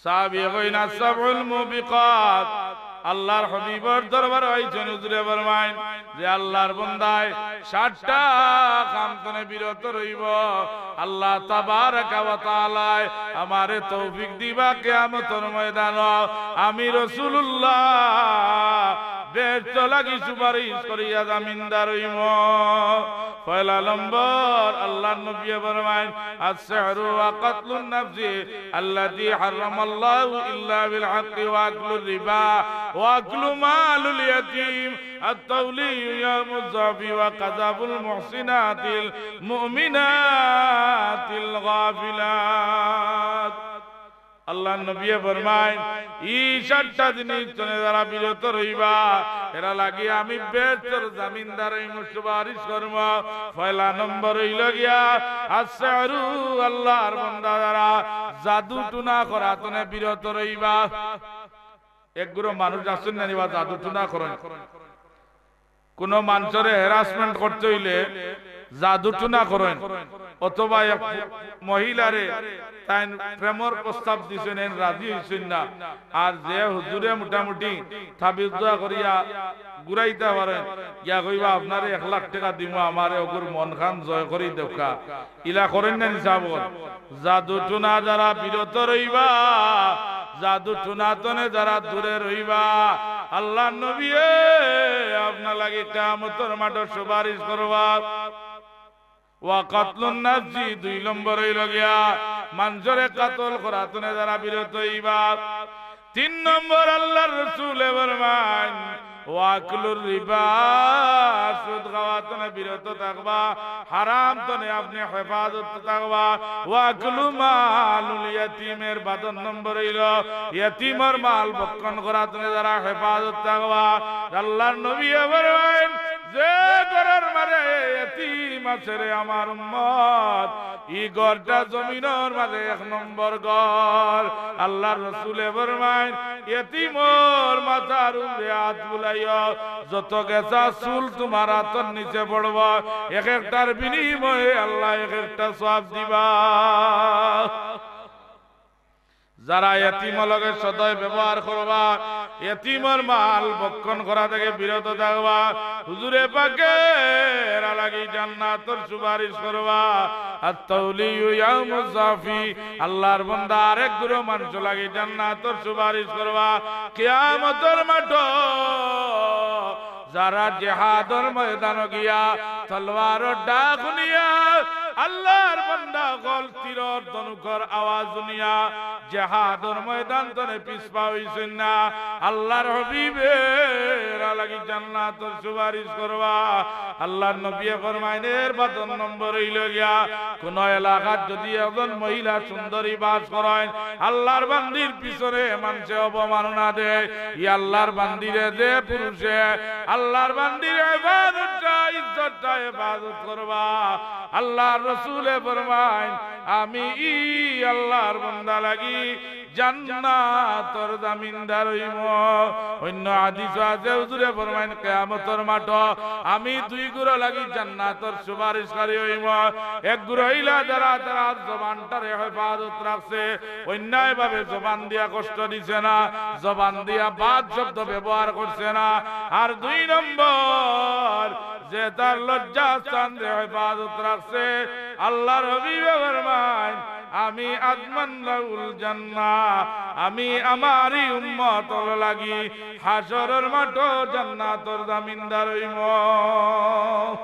সাহাবিয়ে কইন, "আস-সাবউল মুবিকাত।" আল্লাহর হাবিবর দরবারো আইছইন, হুজুরে ফরমাইন যে আল্লাহর বন্দায় সাতটা কাম তনে বিরত রইবো। আল্লাহ তাবারাকা ওয়া তাআলায় আমারে তৌফিক দিবা, কিয়ামতর ময়দানো আমি রাসূলুল্লাহ বেহেশত লাগি সুপারিশ করিয়া জামিনদার অইমু। পয়লা নম্বর, আল্লাহর নবীয়ে ফরমাইন, السحر وقتل النفس التي حرم الله إلا بالحق وأكل الربا وأكل مال اليتيم التولي يوم الزحف وقذف المحصنات المؤمنات الغافلات। আল্লাহর নবীয়ে ফরমাইন, ই সাতটা জিনিস তনে যারা বিরত রইবা, এরা লাগি আমি বেহেশতর জামিনদার অইমু, সুপারিশ করমু। পয়লা নম্বর অইলো গিয়া, السحر, আল্লাহর বন্দা যারা জাদু টুনা করা তনে বিরত রইবা। একগুলো মানুষ আছইন না নি বা জাদু টুনা করইন, কুনু মানষরে harassment করতে অইলে জাদু টুনা করইন, অথবা এক মহিলারে তাইন প্রেমর প্রস্তাব দিছইন, এইন রাজি অইছইন না, আর যে হুজুরে মোটামুটি তাবিজ দোয়া করিয়া ঘুরাইতা পারইন, গিয়া কইবা, "আপনারে এক লাখ টেকা দিমু, আমারে অগুর মনখান জয় করি দেউক্কা।" ইলা করইন না নি সাব অকল? জাদু টুনা যারা বিরত রইবা, জাদু টুনা তনে যারা দূরে রইবা, আল্লাহর নবীয়ে আপনার লাগি কিয়ামতর মাঠো সুপারিশ করবা। وقتل النفس, দুই নম্বর অইলো গিয়া মানষরে কাতল করা তনে যারা বিরত অইবা। তিন নম্বর, আল্লাহর রাসূলে ফরমাইন, وأكل الربا, সুদ খাওয়া তনে বিরত থাকবা, হারাম তনে আপনে হেফাজত থাকবা। وأكل مال اليتيم, এর বাদর নম্বর অইলো, এতিমর মাল ভক্ষণ করা তনে যারা হেফাজত থাকবা। আল্লাহর নবীয়ে ফরমাইন, যে ঘরর মাঝে এতিম আছে রে আমার উম্মত, ই ঘরটা জমিনর মাঝে এক নম্বর ঘর। আল্লাহর রাসূলে ফরমাইন, এতিমর মাথার উপরে আত বুলাইও, যত গেছা চুল তুমার আতর নিচে পড়বো, এক একটার বিনিময়ে আল্লায় এক একটা সওয়াব দিবা। যারা এতিমর লগে সদয় ব্যবহার করবা, এতিমর মাল ভক্ষণ করা থাকি বিরত থাকবা, হুজুরে পাকে এরা লাগি জান্নাতর সুপারিশ করবা। التولي يوم الزحف, আল্লাহর বন্দা আরেক গুরু মানষর লাগি জান্নাতর সুপারিশ করবা। কিয়ামতর মাঠো যারা জিহাদর ময়দানো গিয়া তলোয়ারর ডাক হুনিয়া, আল্লাহর বন্দা অকল তীরর ধনুকর আওয়াজ হুনিয়া জিহাদর ময়দান তনে পিছপা অইছইন না, আল্লাহর হাবিবে এরা লাগি জান্নাতর সুপারিশ করবা। আল্লাহর নবীয়ে ফরমাইন, এর বাদর নম্বর অইলো গিয়া, কুনু এলাকাত যুদি একজন মহিলা সুন্দরী বাস করইন, আল্লাহর বান্দির পিছনে মানষে অবমাননা দেয়, ই আল্লাহর বান্দিরে যে পুরুষে আল্লাহর বান্দির হেফাজতটা, ইজ্জতটা হেফাজত করবা, আল্লাহর রাসূলে ফরমাইন, আমি ই আল্লাহর বন্দা লাগি জান্নাতর জামিনদার অইমু। অইন্য হাদিসো আছে, হুজুরে ফরমাইন, কিয়ামতর মাঠো আমি দুই গুরু লাগি জান্নাতর সুপারিশকারী অইমু। এক গুরু অইলা যারা তারার জবানটারে হেফাজত রাখছে, অন্যায়ভাবে জবান দিয়া কষ্ট দিছে না, জবান দিয়া বাদ শব্দ ব্যবহার করছে না। আর দুই নম্বর, যে তার লজ্জাস্থানরে হেফাজত রাখছে, আল্লাহর হাবিবে ফরমাইন, আমি আদমান লাহুল জান্নাহ, আমি আমারই উম্মতর লাগি হাশরর মাঠো জান্নাতর জামিনদার অইমু।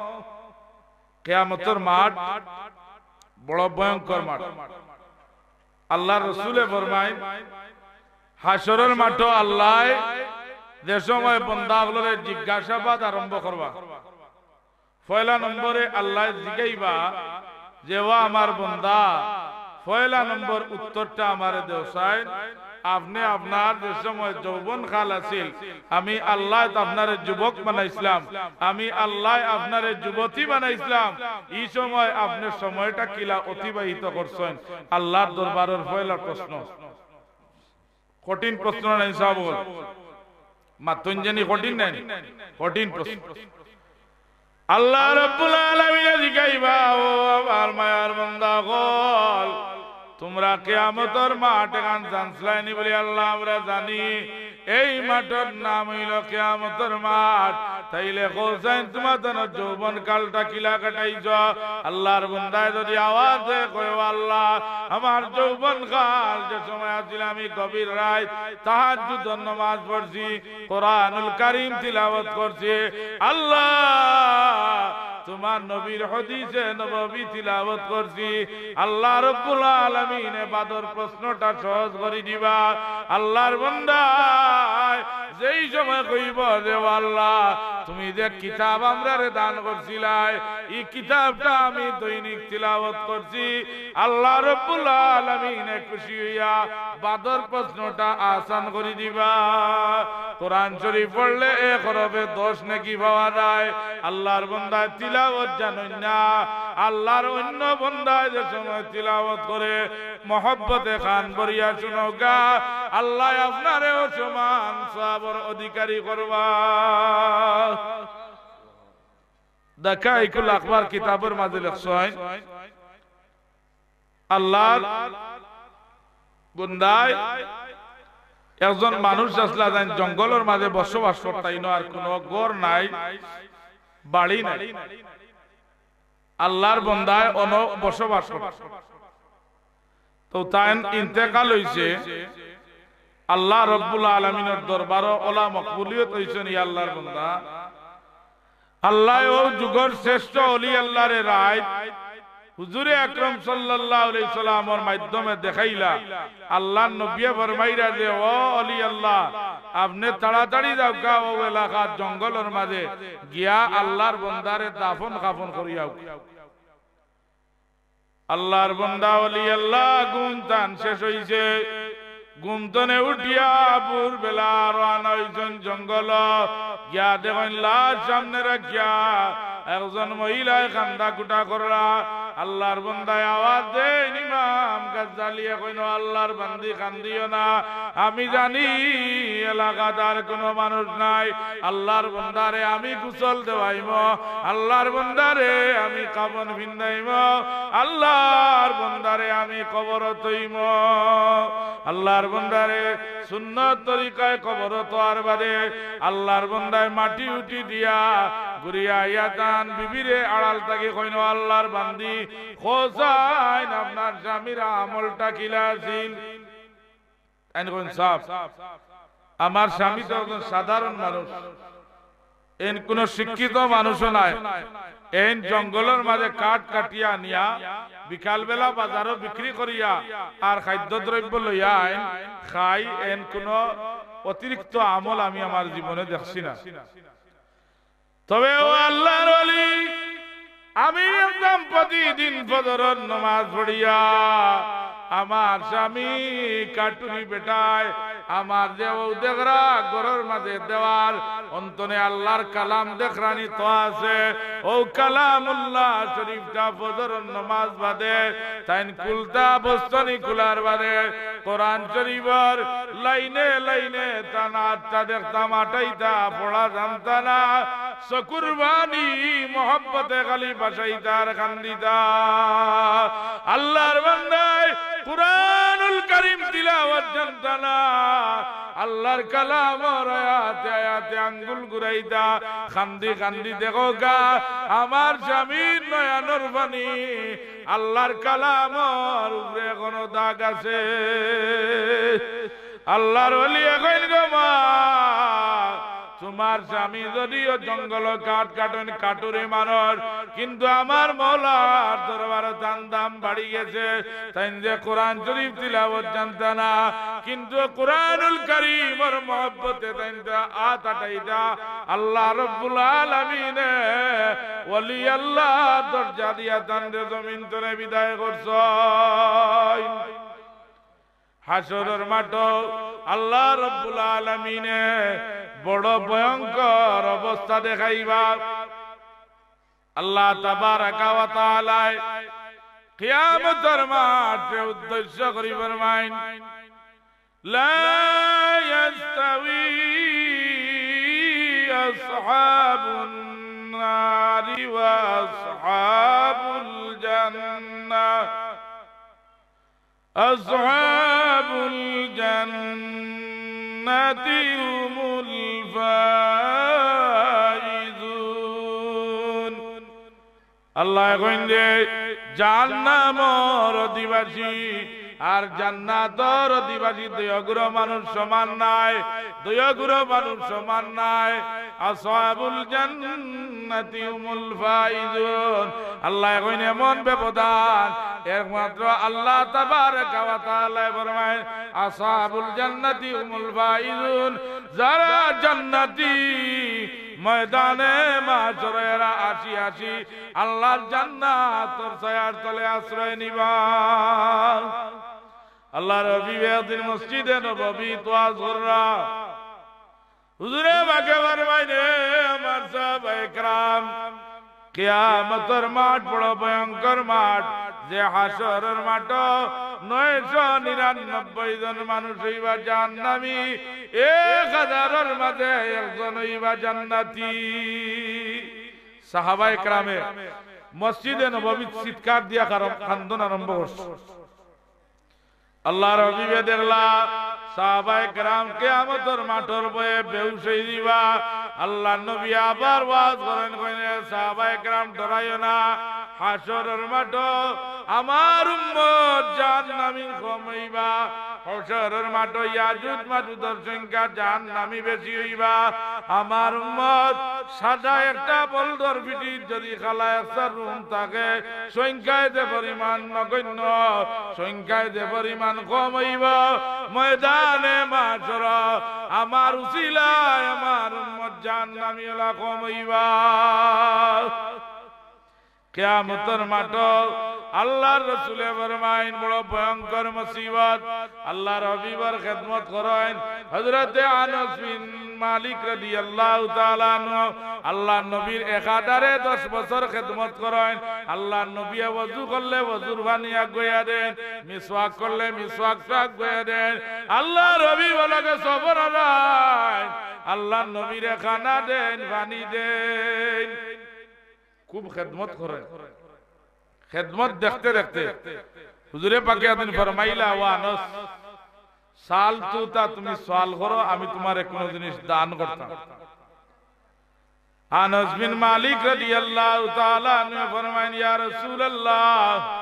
কিয়ামতর মাঠ বড় ভয়ঙ্কর মাঠ। আল্লাহর রাসূলে ফরমাইন, হাশরর মাঠো আল্লায় যে সময় বন্দা অকলরে জিজ্ঞাসাবাদ আরম্ভ করবা, পয়লা নম্বরে আল্লায় জিগাইবা যে, "ও আমার বন্দা, পয়লা নম্বর উত্তরটা আমারে দেও চাই, আপনে আপনার যে সময় যৌবন কাল আছিল, আমি আল্লায় তো আপনারে যুবক বানাইছলাম, আমি আল্লায় আপনারে যুবতী বানাইছলাম, ই সময় আপনে সময়টা কিলা অতিবাহিত করছইন?" আল্লাহর দরবারর পয়লা প্রশ্ন। কঠিন প্রশ্ন না নি সাব অকল? মাতইন জানি কঠিন না নি? কঠিন প্রশ্ন। আল্লাহ রাব্বুল আলামিনে জিগাইবা, "ও আমার মায়ার বান্দা অকল, তুমরা কিয়ামতর মাঠ এখান জানছলায় নি?" বলি, "আল্লাহ, আমরা জানি।" এই মাঠর নাম অইলো কিয়ামতর মাঠ। তাইলে কও চাইন তুমার যৌবন কালটা কিলা কাটাইছো? আল্লার বন্দায় যদি আওয়াজে কয়, "ও আল্লাহ, আমার যৌবন কাল যে সময় আছিল আমি গভীর রাইত তাহাজ্জুদর নামাজ পড়ছি, কোরআনুল কারীম তিলাওয়াত করছি, আল্লাহ, তুমার নবীর হাদিসে নববী তিলাওয়াত করছি।" আল্লাহ রব্বুল আলামিনে বাদর প্রশ্নটা সহজ করি দিবা। আল্লার বন্দায় যেই সময় কইবো যে, "ও আল্লাহ, তুমি যে কিতাব আমরারে দান করছিলায়, ই কিতাবটা আমি দৈনিক তিলাওয়াত করছি।" আল্লাহ রব্বুল আলামিনে খুশি অইয়া বাদর প্রশ্নটা আসান করি দিবা। কোরআন শরীফ পড়লে এক হরফে দশ নেকি পাওয়া যায়। আল্লার বন্দায় তিলাওয়াত জানইন না, আল্লার অইন্য বন্দায় যে সময় তিলাওয়াত করে, মহব্বতে কান ভরিয়া হুনউক্কা, আল্লায় আপনারেও সমান সওয়াবর অধিকারী করবা। দাকাইকুল আকবার কিতাবর মাঝে লেখছইন, আল্লার বন্দায় একজন মানুষ আছলা, যেইন জঙ্গলর মাঝে বসবাস করতা, ইনো আর কুনু ঘর নাই, বাড়ি নাই। আল্লার বন্দায় অনো বসবাস করতা। তো তাইন ইন্তেকাল অইছে, আল্লাহ রব্বুল আলামিনর দরবারো অলা মকবুলিয়ত অইছইন, ইয়া আল্লার বন্দা। আল্লায় অউ যুগর শ্রেষ্ঠ অলি আল্লারে রাইত হুজুরে আকরাম সাল্লাল্লাহু আলাইহি সাল্লামর মাধ্যমে দেখাইলা। আল্লার নবিয়ে ফরমাইরা যে, "ও অলি আল্লাহ, আপনে তাড়াতাড়ি যাউক্কা, অউ এলাকার জঙ্গলর মাঝে গিয়া আল্লার বন্দারে দাফন কাফন করিয়া আউক্কা।" আল্লার বন্দা অলি আল্লাহ ঘুম তান শেষ অইছে। ঘুম তনে উঠিয়া ভোরবেলা রওয়ানা অইছইন জঙ্গল। গিয়া দেখইন লাশ সামনে রাখিয়া একজন মহিলায় কান্দা-কুটা কররা। আল্লার বন্দায় আওয়াজ দেইন, ইমাম গাজ্জালিয়ে কইন, "ও আল্লার বান্দি, কান্দিও না, আমি জানি এলাকাত আর কুনু মানুষ নাই। আল্লার বন্দারে আমি গোসল দেওয়াইমু, আল্লার বন্দারে আমি কাফন পিন্দাইমু, আল্লার বন্দারে আমি কবরো থইমু।" আল্লার বন্দারে সুন্নত তরিকায় কবরো থওয়ার বাদে আল্লার বন্দায় মাটি-উটি দিয়া ঘুরিয়া আইয়া তান বিবিরে আড়াল থাকি কইন, "ও আল্লার বান্দি, কও চাইন আপনার স্বামীর আমলটা কিলা আছিল?" তাইন কইন, "সাব, আমার স্বামী তো একজন সাধারণ মানুষ, এইন কুনু শিক্ষিত মানুষও নায়, এইন জঙ্গলর মাঝে কাঠ কাটিয়া আনিয়া বিকালবেলা বাজারো বিক্রি করিয়া আর খাদ্যদ্রব্য লইয়া আইন খাই, এইন কুনু অতিরিক্ত আমল আমি আমার জীবনে দেখছি না।" তবে ও আল্লার ওলি, আমি একদম প্রতিদিন ফজরর নমাজ পড়িয়া আমার স্বামী কাটুরি বেটায় আমার যে অউ দেখরা ঘরর মাঝে দেওয়াল অন্তনে আল্লার কালাম দেখরানি তো আছে, অউ কালামুল্লাহ শরীফটা ফজরর নমাজ বাদে তাইন খুলতা বস্তনি খুলার বাদে কোরআন শরীফর লাইনে লাইনে তান আতটা দেখতাম আটাইতা পড়া জানতা না, চকুর পানি মহব্বতে খালি ভাসাইতা আর কান্দিতা। আল্লার বান্দায় কুরআনুল কারীম তিলাওয়াত জানতা না, আল্লার কালামর আয়াতে আয়াতে আঙ্গুল ঘুরাইতা, কান্দি কান্দি দেখো গা আমার স্বামীর নয়নর পানি আল্লার কালামর উপরে এখনো দাগ আছে। আল্লার ওলি কইন, "গো মা, তুমার স্বামী যদিও জঙ্গলো কাঠ কাটইন, কাটুরি মানুষ, কিন্তু আমার মওলার দরবারো তান দাম বাড়ি গেছে।" তাইন যে কোরআন শরীফ তিলাওয়াত জানতা না, কিন্তু কোরআনুল কারীমর মহব্বতে তাইন যে আত আটাইতা, আল্লাহ রব্বুল আলামিনে ওলি আল্লাহ দরজা দিয়া তানরে জমিন তনে বিদায় করছইন। হাশরর মাঠো আল্লাহ রব্বুল আলামিনে বড় ভয়ঙ্কর অবস্থা দেখাইবা। আল্লাহ তাবারাকা ওয়া তাআলায় কিয়ামতর মাঠরে উদ্দেশ্য করি ফরমাইন, "লা ইয়াস্তাউই আসহাবুন নারি ওয়া আসহাবুল জান্নাহ।" أصحاب الجنة هم الفائزون। আল্লায় কইন যে, জাহান্নামর অধিবাসী আর জান্নাতর অধিবাসী দুইওগুলো মানুষ সমান নায়, দুইওগুলো মানুষ সমান নায়। আসহাবুল জান্নাতি হুমুল ফাইজুন। আল্লায় কইন এমন ব্যবধান, একমাত্র আল্লাহ তাবারাকা ওয়া তাআলায় ফরমাইন, আসহাবুল জান্নাতি হুমুল ফাইজুন। যারা জান্নাতি, ময়দানে মাশরে এরা আশি আশি আল্লাহর জান্নাতর ছায়ার তলে আশ্রয় নিবা। আল্লাহর হাবিবে একদিন মসজিদে নববীত ওয়াজ কররা। হুজুরে পাকে ফরমাইন, "এ আমার সাহাবায়ে কেরাম, কিয়ামতর মাঠ বড় ভয়ঙ্কর মাঠ, যে হাশরর মাঠো নয়শো নিরানব্বই জন মানুষ অইবা জাহান্নামী, এক হাজারর মাঝে একজন অইবা জান্নাতি।" সাহাবায়ে কেরামে মসজিদে নববীত চিৎকার দিয়া কারণ কান্দন আরম্ভ করছে। আল্লাহর হাবিবে দেখলা, সাহাবায়ে কেরাম কিয়ামতর মাঠর ভয়ে বেহুশ অই যিবা। আল্লাহর নবী আবার ওয়াজ করইন, কইন, "সাহাবায়ে কেরাম, ডরাইও না, হাশরর মাঠো আমার উম্মত জাহান্নামী কম অইবা, হাশরর মাঠো ইয়াজুজ মাজুজর সংখ্যা জাহান্নামী বেশি অইবা। আমার উম্মত সাদা একটা বলদর পিঠিত যদি খালা একটা রুম থাকে, সংখ্যায় যে পরিমাণ নগণ্য, সংখ্যায় যে পরিমাণ কম অইবা, ময়দানে মাশর আমার উসিলায় আমার উম্মত জাহান্নামী অলা কম অইবা।" কিয়ামতর মাঠো আল্লাহর রসুলে ফরমাইন, বড় ভয়ঙ্কর মুসিবত। আল্লাহর হাবিবর খেদমত করইন। হযরতে আনাস বিন মালিক রাদিয়াল্লাহু তাআলা আনহু আল্লাহর নবীর একাধারে দশ বছর খেদমত করইন। আল্লাহর নবীয়ে ওযু করলে ওযুর পানি আগুয়াইয়া দেইন, মিসওয়াক করলে মিসওয়াকটা আগুয়াইয়া দেইন। আল্লাহর হাবিবর লগে সফর হারাইন, আল্লাহর নবীরে খানা দেইন, পানি দেইন। খুব খেদমত করইন। খেদমত দেখতে দেখতে হুজুরে পাকে একদিন ফরমাইলা, "ও আনাস, সাল তুতা, তুমি সওয়াল করো, আমি তুমারে কুনু জিনিস দান করতাম।" আনাস বিন মালিক রাদিয়াল্লাহু তাআলা আনহু ফরমাইন, "ইয়া রাসূলুল্লাহ,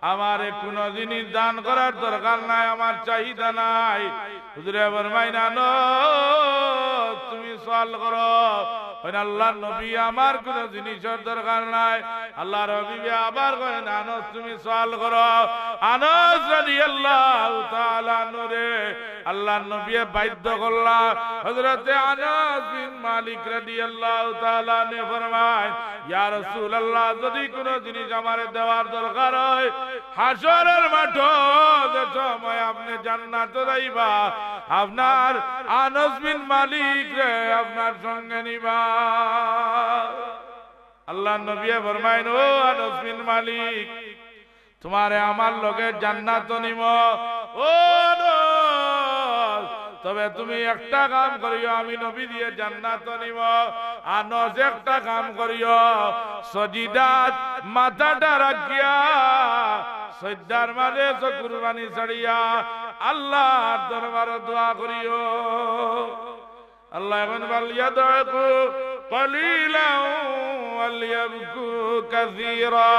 আমারে কুনু জিনিস দান করার দরকার নাই, আমার চাহিদা নাই।" হুজুরে ফরমাইন, "আনাস, তুমি সওয়াল করো।" কইন, "আল্লাহর নবী, আমার কুনু জিনিসর দরকার নাই।" আল্লাহর হাবিবে আবার কইন, "আনাস, তুমি সওয়াল করো।" আনাস রাদিয়াল্লাহু তাআলা আনহুরে আল্লাহর নবীয়ে বাধ্য করলা। হযরতে আনাস বিন মালিক রাদিয়াল্লাহু তাআলা আনহু ফরমাইন, "ইয়া রাসূলুল্লাহ, যদি কুনু জিনিস আমারে দেওয়ার দরকার হয়, হাশরর মাঠো যে সময় আপনে জান্নাতো যাইবা, আপনার আনাস বিন মালিকরে আপনার সঙ্গে নিবা।" আল্লাহর নবীয়ে ফরমাইন, "ও আনাস বিন মালিক, তুমারে আমার লগে জান্নাতো নিমু। ও আনাস, তবে তুমি একটা কাম করিও, আমি নবীজিয়ে জান্নাতো নিমু।" আনাস, একটা কাম করিও, সজিদাত মাথাটা রাখিয়া, সজদার মাঝে চকুর পানি ছাড়িয়া আল্লাহর দরবারো দোয়া করিও। আল্লায় কইন, "ফালইয়াদহাকু কালিলাও ওয়ালইয়াবকু কাসীরা।"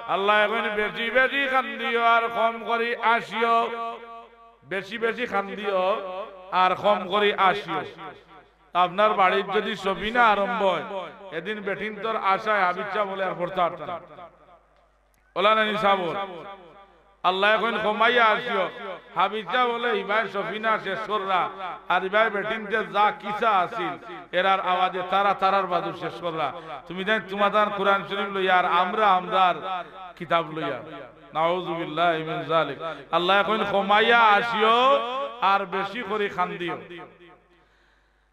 আল্লায় কইন, "বেশি বেশি কান্দিও আর কম করি আসিও।" বেশি বেশি কান্দিও আর কম করি আসিও। আপনার বাড়িত যদি সফিনা আরম্ভ হয়, এদিন বেটিন্তর আশায় হাফিজ সাব অকলে আর পড়তা পারতা না। অলা নানি সাব? আল্লায় কইন, "কমাইয়া আসিও।" হাফিজ সাব অকলে ইবায় সফিনা শেষ কররা, আর ইবায় বেটিন্তে যা কিসা আছিল, এরার আওয়াজে তারা তারার বাজু শেষ কররা। তুমি জানি তুমার তান কোরআন শরীফ লইয়া আর আমরা আমরার কিতাব লইয়া। নাউজুবিল্লাহি মিন যালিক। আল্লায় কইন, "কমাইয়া আসিও আর বেশি করি কান্দিও।"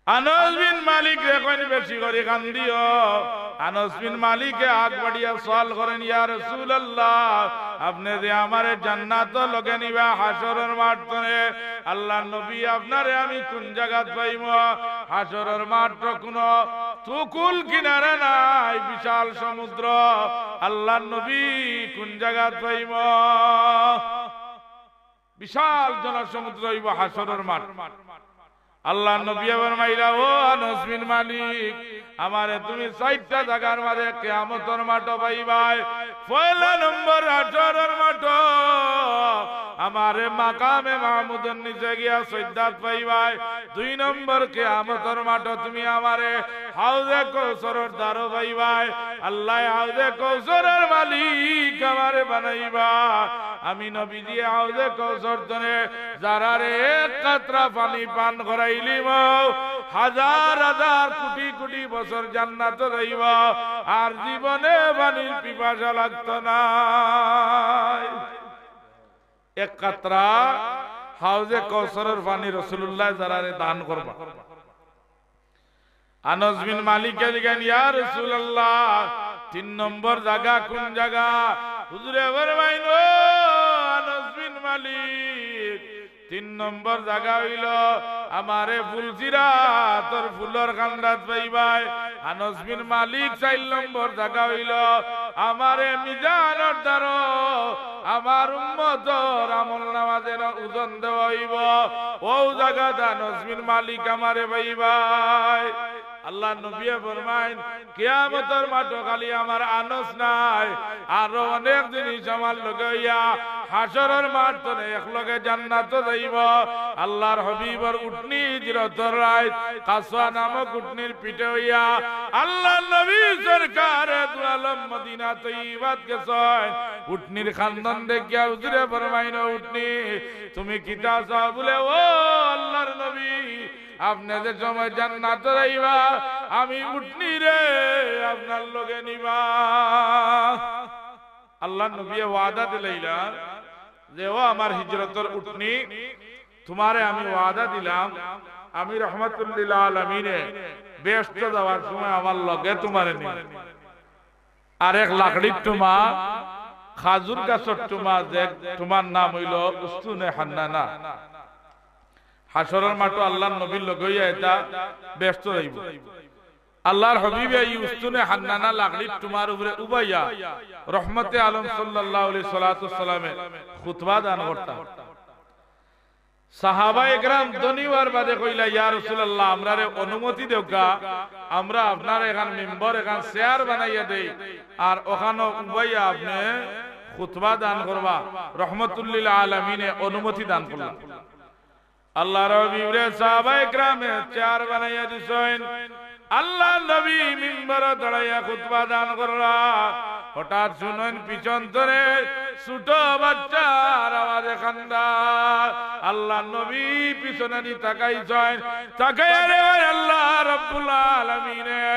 আনাস বিন মালিকরে কইন, "বেশি করি কান্দিও।" আনাস বিন মালিকে আগ বাড়িয়া সওয়াল করইন, "ইয়া রাসূলুল্লাহ, আপনে যে আমারে জান্নাতো লগে নিবা হাশরর মাঠ তনে, আল্লাহর নবী, আপনারে আমি কুন জাগাত পাইমু? হাশরর মাঠ তো কুনু তুকুল কিনারা নাই, বিশাল সমুদ্র। আল্লাহর নবী, কুন জাগাত পাইমু?" বিশাল জনসমুদ্র অইবো হাশরর মাঠ। আল্লাহর নবী ফরমাইলা, "ও আনাস বিন মালিক, আমারে তুমি চাইরটা জাগার মাঝে কিয়ামতর মাঠো পাইবায়। পয়লা নম্বর হাশরর মাঠো আমারে মাকামে মাহমুদর নিচে গিয়া সইজদাত পাইবায়। দুই নম্বর কিয়ামতর মাঠো তুমি আমারে হাউজে কৌসরর দ্বারো পাইবায়। আল্লায় হাউজে কৌসরর মালিক আমারে বানাইবা। আমি নবীজিয়ে হাউজে কৌসর তনে যারারে এক কাতরা পানি পান করাইলিমু, হাজার হাজার কুটি কুটি বছর জান্নাতো যাইবা, আর জীবনে পানির পিপাসা লাগতো নায়।" এক কাতরা হাউজে কৌসরর পানি রাসুলুল্লায় যারারে দান করবা। আনাস বিন মালিকে জিগাইন, "ইয়া রাসুলাল্লাহ, তিন নম্বর জাগা কুন জাগা?" হুজুরে ফরমাইন, "ও আনাস বিন মালিক, তিন নম্বর জাগা অইলো আমারে ফুলসিরাতর ফুলর কান্দাত পাইবায়।" আনাস বিন মালিক, "চাইর নম্বর জাগা অইলো আমারে মিজানর দ্বারো আমার উম্মতর আমলনামা যেন ওজন দেওয়া অইবো, অউ জাগাত আনাস বিন মালিক আমারে পাইবায়।" আল্লাহর নবীয়ে ফরমাইন, কিয়ামতর মাঠো খালি আমার আনাস নায়, আরো অনেক জিনিস আমার লগে অইয়া হাশরর মাঠ তনে একলগে জান্নাতো যাইবো। আল্লাহর হাবিবর উটনি হিজরতর রাইত কাসওয়া নামক উটনির পিঠে অইয়া আল্লাহর নবী সরকারে দু আলম মদিনা তৈয়বাত গেছইন। উটনির কান্দন দেখিয়া হুজুরে ফরমাইন, "ও উটনি, তুমি কিতা চাও?" বুলে, "ও আল্লাহর নবী, আপনে যে সময় জান্নাতো যাইবা, আমি উটনিরে আপনার লগে নিবা।" আল্লাহর নবীয়ে ওয়াদা দিলাইলা যে, "ও আমার হিজরতর উটনি, তুমারে আমি ওয়াদা দিলাম, আমি রহমাতুল্লিল আলামিনে বেহেস্তো যাওয়ার সময় আমার লগে তুমারে নিমু।" আরেক লাকড়ির টুমা, খাজুর গাছর টুমা, যে টুমার নাম অইলো উস্তুনে হান্নানা। হাশরর মাঠো আল্লাহর নবীর লগে অইয়া ইতা বেহেস্তো যাইবো। আল্লাহর হাবিবে ই উস্তুনে হান্নানা লাকড়ির টুমার উপরে উবাইয়া রহমতে আলম সাল্লাল্লাহু আলাইহি সালাতু সালামে খুতবা দান করতা। সাহাবা একরাম ধনী অওয়ার বাদে কইলা, "ইয়া রাসুলাল্লাহ, আমরারে অনুমতি দেউক্কা, আমরা আপনার এখান মিম্বর, এখান চেয়ার বানাইয়া দেই, আর অখানো উবাইয়া আপনে খুতবা দান করবা।" রহমতুল্লিল আলামিনে অনুমতি দান করলা। আল্লাহর হাবিবরে সাহাবা একরামে চেয়ার বানাইয়া দিছইন। আল্লাহর নবী মিম্বরো দাঁড়াইয়া খুতবা দান কররা। হঠাৎ হুনইন পিছন তনে ছোট বাচ্চার আওয়াজে কান্দা। আল্লাহর নবী পিছনেদি তাকাইছইন, তাকাইয়া রে ভাই আল্লাহ রাব্বুল আলামিনে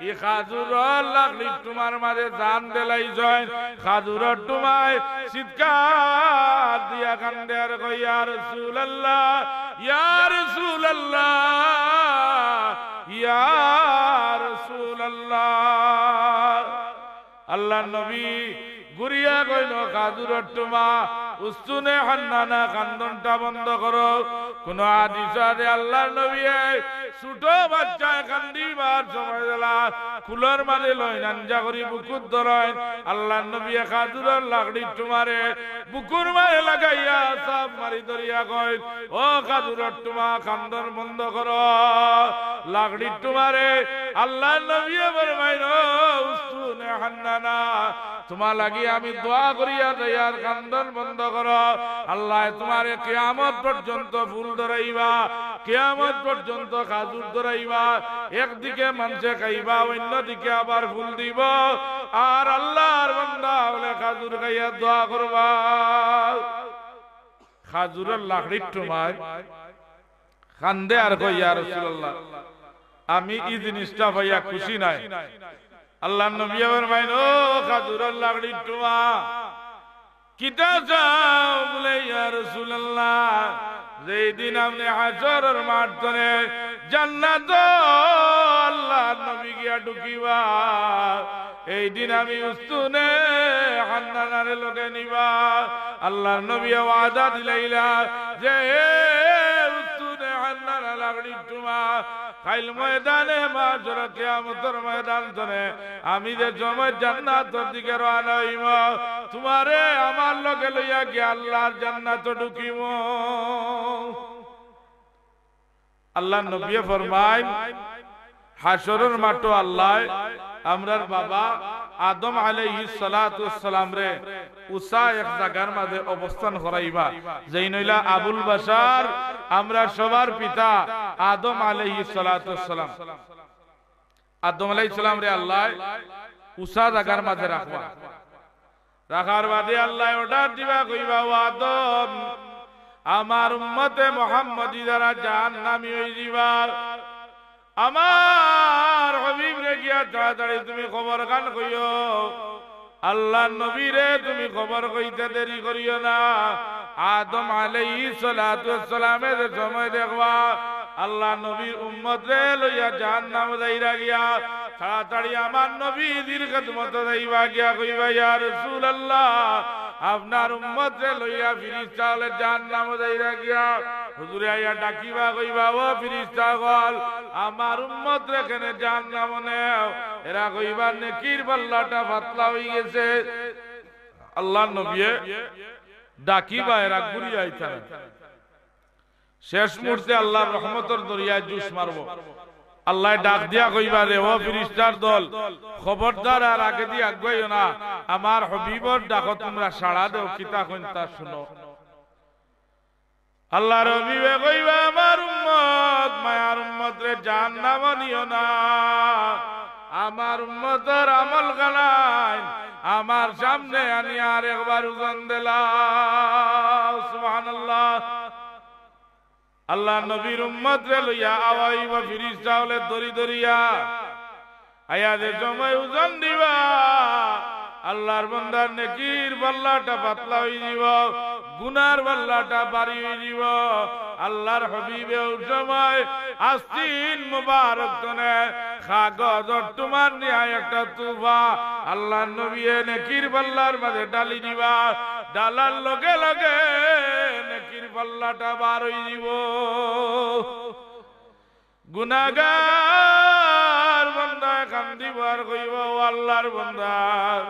ই খাজুরর লাকড়ির টুমার মাঝে জান দিলাইছইন। খাজুরর টুমায় চিৎকার দিয়া কান্দে আর কয়, "ইয়া রাসুলাল্লাহ, ইয়া রাসুলাল্লাহ, ইয়া রাসুলাল্লাহ।" আল্লাহর নবী ঘুরিয়া কইন, "খাজুরর টুমা, উস্তুনে হান্নানা, কান্দনটা বন্ধ করো।" কুনু হাদিসো আছে আল্লাহর নবীয়ে ছোট বাচ্চায় কান্দিবার সময় দিলা কুলর মাঝে লইন, আঞ্জা করি বুকুত ধরইন। আল্লাহর নবীয়ে খাজুরর লাকড়ির টুমারে বুকুর মাঝে লাগাইয়া চাপ মারি ধরিয়া কইন, "ও খাজুরর টুমা, কান্দন বন্ধ করো।" লাকড়ির টুমারে আল্লাহর নবীয়ে ফরমাইন, "ও উস্তুনে হান্নানা, তুমার লাগি আমি দোয়া করিয়া যাইয়ার, কান্দন বন্ধ করো। আল্লায় তুমারে কিয়ামত পর্যন্ত ফুল ধরাইবা, কিয়ামত পর্যন্ত খাজুর ধরাইবা। একদিকে মানষে খাইবা, অইন্য দিকে আবার ফুল দিবো। আর আল্লাহর বান্দা অকলে খাজুর খাইয়া দোয়া করবা।" খাজুরর লাকড়ির টুমায় কান্দে আর কয়, "ইয়া রাসুলাল্লাহ, আমি ই জিনিসটা পাইয়া খুশি নায়।" আল্লাহর নবীয়ে ফরমাইন, "ও খাজুরর লাকড়ির টুমা, কিতা চাও?" বুলে, "ইয়া রাসুলাল্লাহ, যেই দিন আপনে হাশরর মাঠ তনে জান্নাতো আল্লাহর নবী গিয়া ঢুকিবা, এই দিন আমি উস্তুনে হান্নানারে লগে নিবা।" আল্লাহর নবীয়ে ওয়াদা দিলাইলা যে, "হে উস্তুনে হান্নানা লাকড়ির টুমা, কাইল ময়দানে মাশর কিয়ামতর ময়দান তনে আমি যে সময় জান্নাতর দিকে রওয়ানা অইমু, তুমারে আমার লগে লইয়া গিয়া আল্লাহর জান্নাতো ঢুকিমু।" আল্লাহর নবীয়ে ফরমাইন, হাশরর মাঠো আল্লায় আমরার বাবা আদম আলাইহিস সালাতু ওয়াস সালামরে উচা এক জাগার মাঝে অবস্থান করাইবা, যেইন অইলা আবুল বাশার, আমরা সবার পিতা আদম আলাইহিস সালাতু ওয়াস সালাম। আদম আলাইহিস সালামরে আল্লায় উচা জাগার মাঝে রাখবা। রাখার বাদে আল্লায় order দিবা, কইবা, "ও আদম, আমার উম্মতে মুহাম্মদী যারা জাহান্নামী অইযিবা, আমার হাবিবরে গিয়া তাড়াতাড়ি তুমি খবর খান কইও, আল্লাহর নবীরে তুমি খবর কইতে দেরি করিও না।" আদম আলাইহিস সালাতু ওয়াস সালামে যে সময় দেখবা আল্লাহর নবীর উম্মতরে লইয়া জাহান্নামো যাইরা গিয়া, তাড়াতাড়ি আমার নবীজির খেদমতো যাইবা গিয়া কইবা, "ইয়া রাসূলুল্লাহ, আপনার উম্মতরে লইয়া ফিরিস্তা অকলে জাহান্নামো যাইরা গিয়া।" হুজুরে আইয়া ডাকিবা, কইবা, "ও ফিরিস্তা অকল, আমার উম্মতরে কেনে জাহান্নামো নেও?" এরা কইবা, "নেকির পাল্লাটা পাতলা অইগেছে।" আল্লাহর নবীয়ে ডাকিবা, এরা ঘুরিয়া আইতা নায়। শেষ মুহূর্তে আল্লাহর রহমতর দরিয়ায় জুশ মারবো। আল্লায় ডাক দিয়া কইবা রে, "ও ফিরিস্তার দল, খবরদার আর আগেদি আগুয়াইও না, আমার হাবিবর ডাকো তুমরা সাড়া দেও, কিতা কইন তা হুনো।" আল্লাহর হাবিবে কইবা, "আমার উম্মত, মায়ার উম্মতরে জাহান্নামো নিও না, আমার উম্মতর আমল খানাইন আমার সামনে আনিয়া আরেকবার ওজন দিলাও।" সুবহানাল্লাহ। আল্লাহর নবীর উম্মতরে লইয়া আওয়াইবা ফিরিস্তা অকলে দরি দরিয়া। আইয়া যে সময় ওজন দিবা, আল্লাহর বন্দার নেকির পাল্লাটা পাতলা অইযিবো, গুনার পাল্লাটা ভারি অইযিবো। আল্লাহর হাবিবে অউ সময় আস্তিন মুবারক তনে কাগজর টুমার নিয়া একটা তুফা আল্লাহর নবীয়ে নেকির পাল্লার মাঝে ঢালি দিবা। ঢালার লগে লগে নেকির পাল্লাটা বার অইযিবো। গুনাগার বন্দায় কান্দিবো আর কইবো, "ও আল্লাহর বন্দা,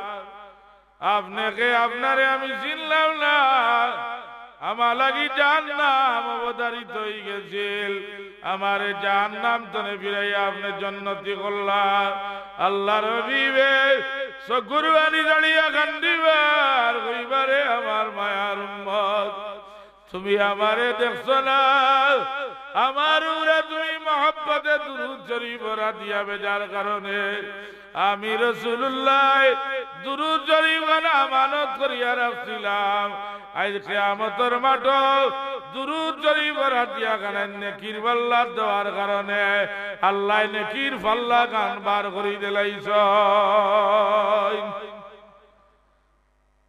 আপনে কে? আপনারে আমি চিনলাম না। আমার লাগি জাহান্নাম অবধারিত অইগেছিল, আমারে জাহান্নাম তনে ফিরাইয়া আপনে জন্নতি করলা।" আল্লাহর হাবিবে চকুর পানি ঝাড়িয়া কান্দিবা আর কইবা, "রে আমার মায়ার উম্মত, তুমি আমারে দেখছো না? আমার উপরে তুমি মহব্বতে দুরুদ শরীফ পড়া দিয়া বেজার কারণে আমি রাসূলুল্লাহ দুরুদ শরীফ খান আমানত করিয়া রাখছিলাম। আইজ কিয়ামতর মাঠো দুরুদ শরীফ পড়া দিয়া খান নেকির পাল্লা দেওয়ার কারণে আল্লায় নেকির পাল্লা খান বার করি দিলাইছইন।"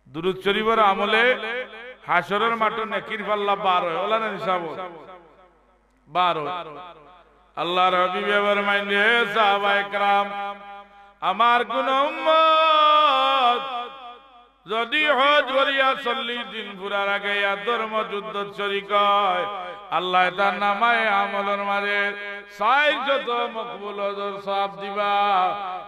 দুরুদ শরীফর আমলে হাশরর মাঠো নেকির পাল্লা বার অয়, অলা না নি সাব? বার অয়। আল্লাহর হাবিবে ফরমাইন, হে সাহাবা একরাম, আমার কুনু উম্মত যুদি হজ করিয়া চল্লিশ দিন পুরার আগে ইয়া ধর্মযুদ্ধত শরিক অয়, আল্লায় তার নামায়ে আমলর মাঝে চাইর শত মকবুল হজর সওয়াব দিবা।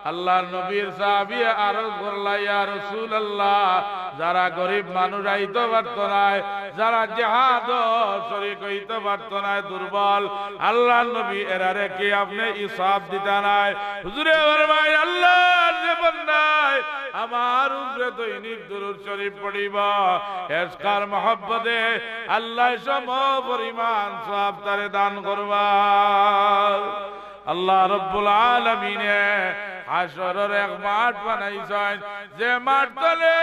আল্লাহর নবীর সাহাবিয়ে আরজ করলা, ইয়া রাসূলুল্লাহ, যারা গরিব মানুষ আইতো পারতো নায়, যারা জেহাদো শরিক অইতো পারতো নায়, দুর্বল, আল্লাহর নবী এরারে কি আপনে ই সওয়াব দিতা নায়? হুজুরে ফরমাইন, আল্লাহর যে বন্দায় আমার উপরে দৈনিক দুরুদ শরীফ পড়িবা, এশক আর মহব্বতে আল্লায় সম পরিমাণ সওয়াব তারে দান করবা। আল্লাহ রব্বুল আলামিনে হাশরর এক মাঠ বানাইছইন, যে মাঠ তলে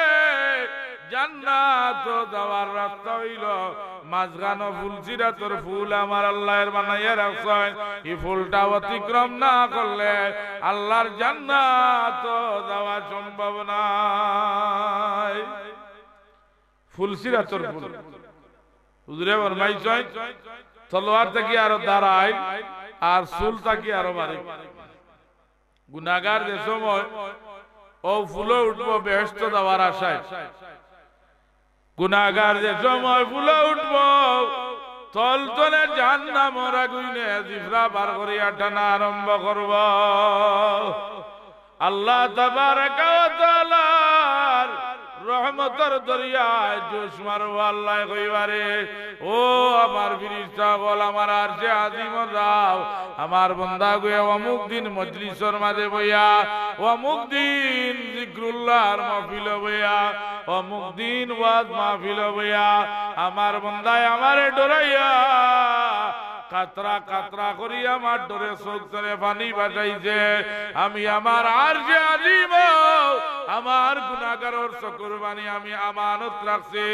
জান্নাতো যাওয়ার রাস্তা অইলো মাঝখানো ফুলসিরাতর ফুল আমার আল্লায় বানাইয়া রাখছইন। ই ফুলটা অতিক্রম না করলে আল্লাহর জান্নাতো যাওয়া সম্ভব নায়। ফুলসিরাতর ফুল। হুজুরে ফরমাইছইন, তলোয়ার থাকি আরো ধার আইন, আর চুল থাকি আরো বারিক। গুনাগার যে সময় অউ ফুলো উঠবো বেহেশতো যাওয়ার আশায়, গুনাগার যে সময় ফুলো উঠবো, তল তলে জাহান্নামর আগুইনে জিফরা বার করিয়া টানা আরম্ভ করবো। আল্লাহ তাবারাকা ওয়া তাআলার রহমতর দরিয়ায় জোশ মারবো। আল্লায় কইবা রে, ও আমার ফিরিস্তা অকল, আমার আরশে আজিমো যাও, আমার বন্দা গুয়ে অমুক দিন মজলিসর মাঝে বইয়া, অমুক দিন জিক্রুল্লাহর মাহফিলো বইয়া, অমুক দিন ওয়াজ মাহফিলো বইয়া, আমার বন্দায় আমারে ডরাইয়া কাতরা কাতরা করি আমার ডরে চউখ তনে পানি ভাসাইছে। আমি আমার আরশে আজিমো আমার গুনাগারর চকুর পানি আমি আমানত রাখছি।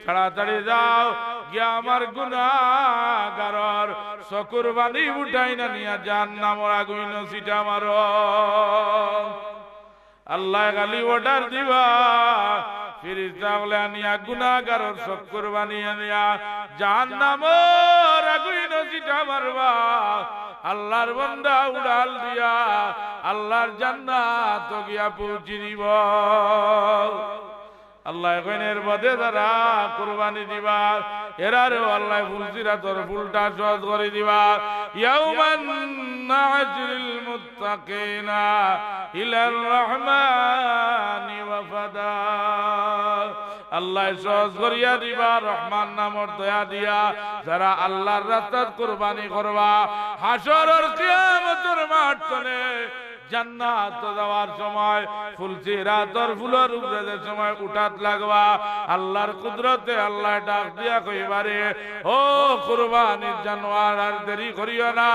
তাড়াতাড়ি যাও, গিয়া আমার গুনাগারর চকুর পানি উঠাই না নিয়া জাহান্নামর আগুইনো ছিটা মারো। আল্লায় খালি order দিবা, ফিরিস্তা অকলে আনিয়া গুনাগারর চকুর পানি আনিয়া জাহান্নামর আগুইনো ছিটা মারবা। আল্লার বন্দা উড়াল দিয়া আল্লার জান্নাতো গিয়া পৌঁছি দিবো। আল্লায় কইন, এর বাদে যারা কুরবানি দিবা, এরারেও আল্লায় ফুলসিরাতর ফুলটা সহজ করি দিবা। ইয়াউমান নাহশিরিল মুত্তাকিনা ইলার রহমানি ওয়াফদা। আল্লায় সহজ করিয়া দিবা রহমান নামর দয়া দিয়া, যারা আল্লার রাস্তাত কুরবানি করবা, হাশরর কিয়ামতর মাঠ তনে জান্নাতো যাওয়ার সময় ফুলসিরাতর ফুলর উপরে যে সময় উঠাত লাগবা, আল্লার কুদরতে আল্লায় ডাক দিয়া কইবা রে, ও কুরবানির জানোয়ার, আর দেরি করিও না,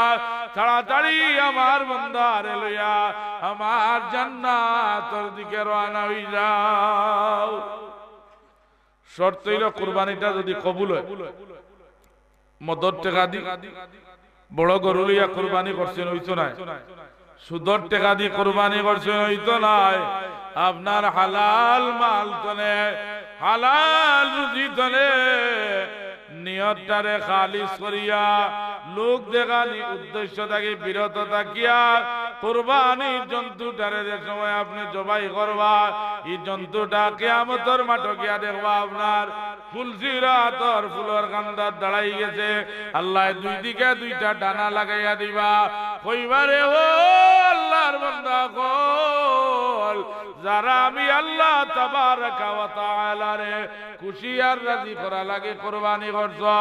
তাড়াতাড়ি আমার বন্দারে লইয়া আমার জান্নাতর দিকে রওয়ানা অই যাও। শর্ত অইলো কুরবানিটা যদি কবুল অয়, মদর টেকা দি বড় গরু লইয়া কুরবানি করছইন, অইতো নায়। সুদর টেকা দি কুরবানি করছইন, অইতো নায়। আপনার হালাল মাল তনে, হালাল রুজি তনে নিয়তটারে খালিস করিয়া, লোক দেখানি উদ্দেশ্য থাকি বিরত থাকিয়া কুরবানির জন্তুটারে যে সময় আপনে জবাই করবা, ই জন্তুটা কিয়ামতর মাঠো গিয়া দেখবা আপনার ফুলসিরাতর ফুলর কান্দাত দাঁড়াই গেছে। আল্লায় দুই দিকে দুইটা ডানা লাগাইয়া দিবা। কইবা রে, ও আল্লার বন্দা অকল, যারা আমি আল্লাহ তাবারাকা ওয়া তাআলারে খুশি আর রাজি করা লাগি কুরবানি করছো,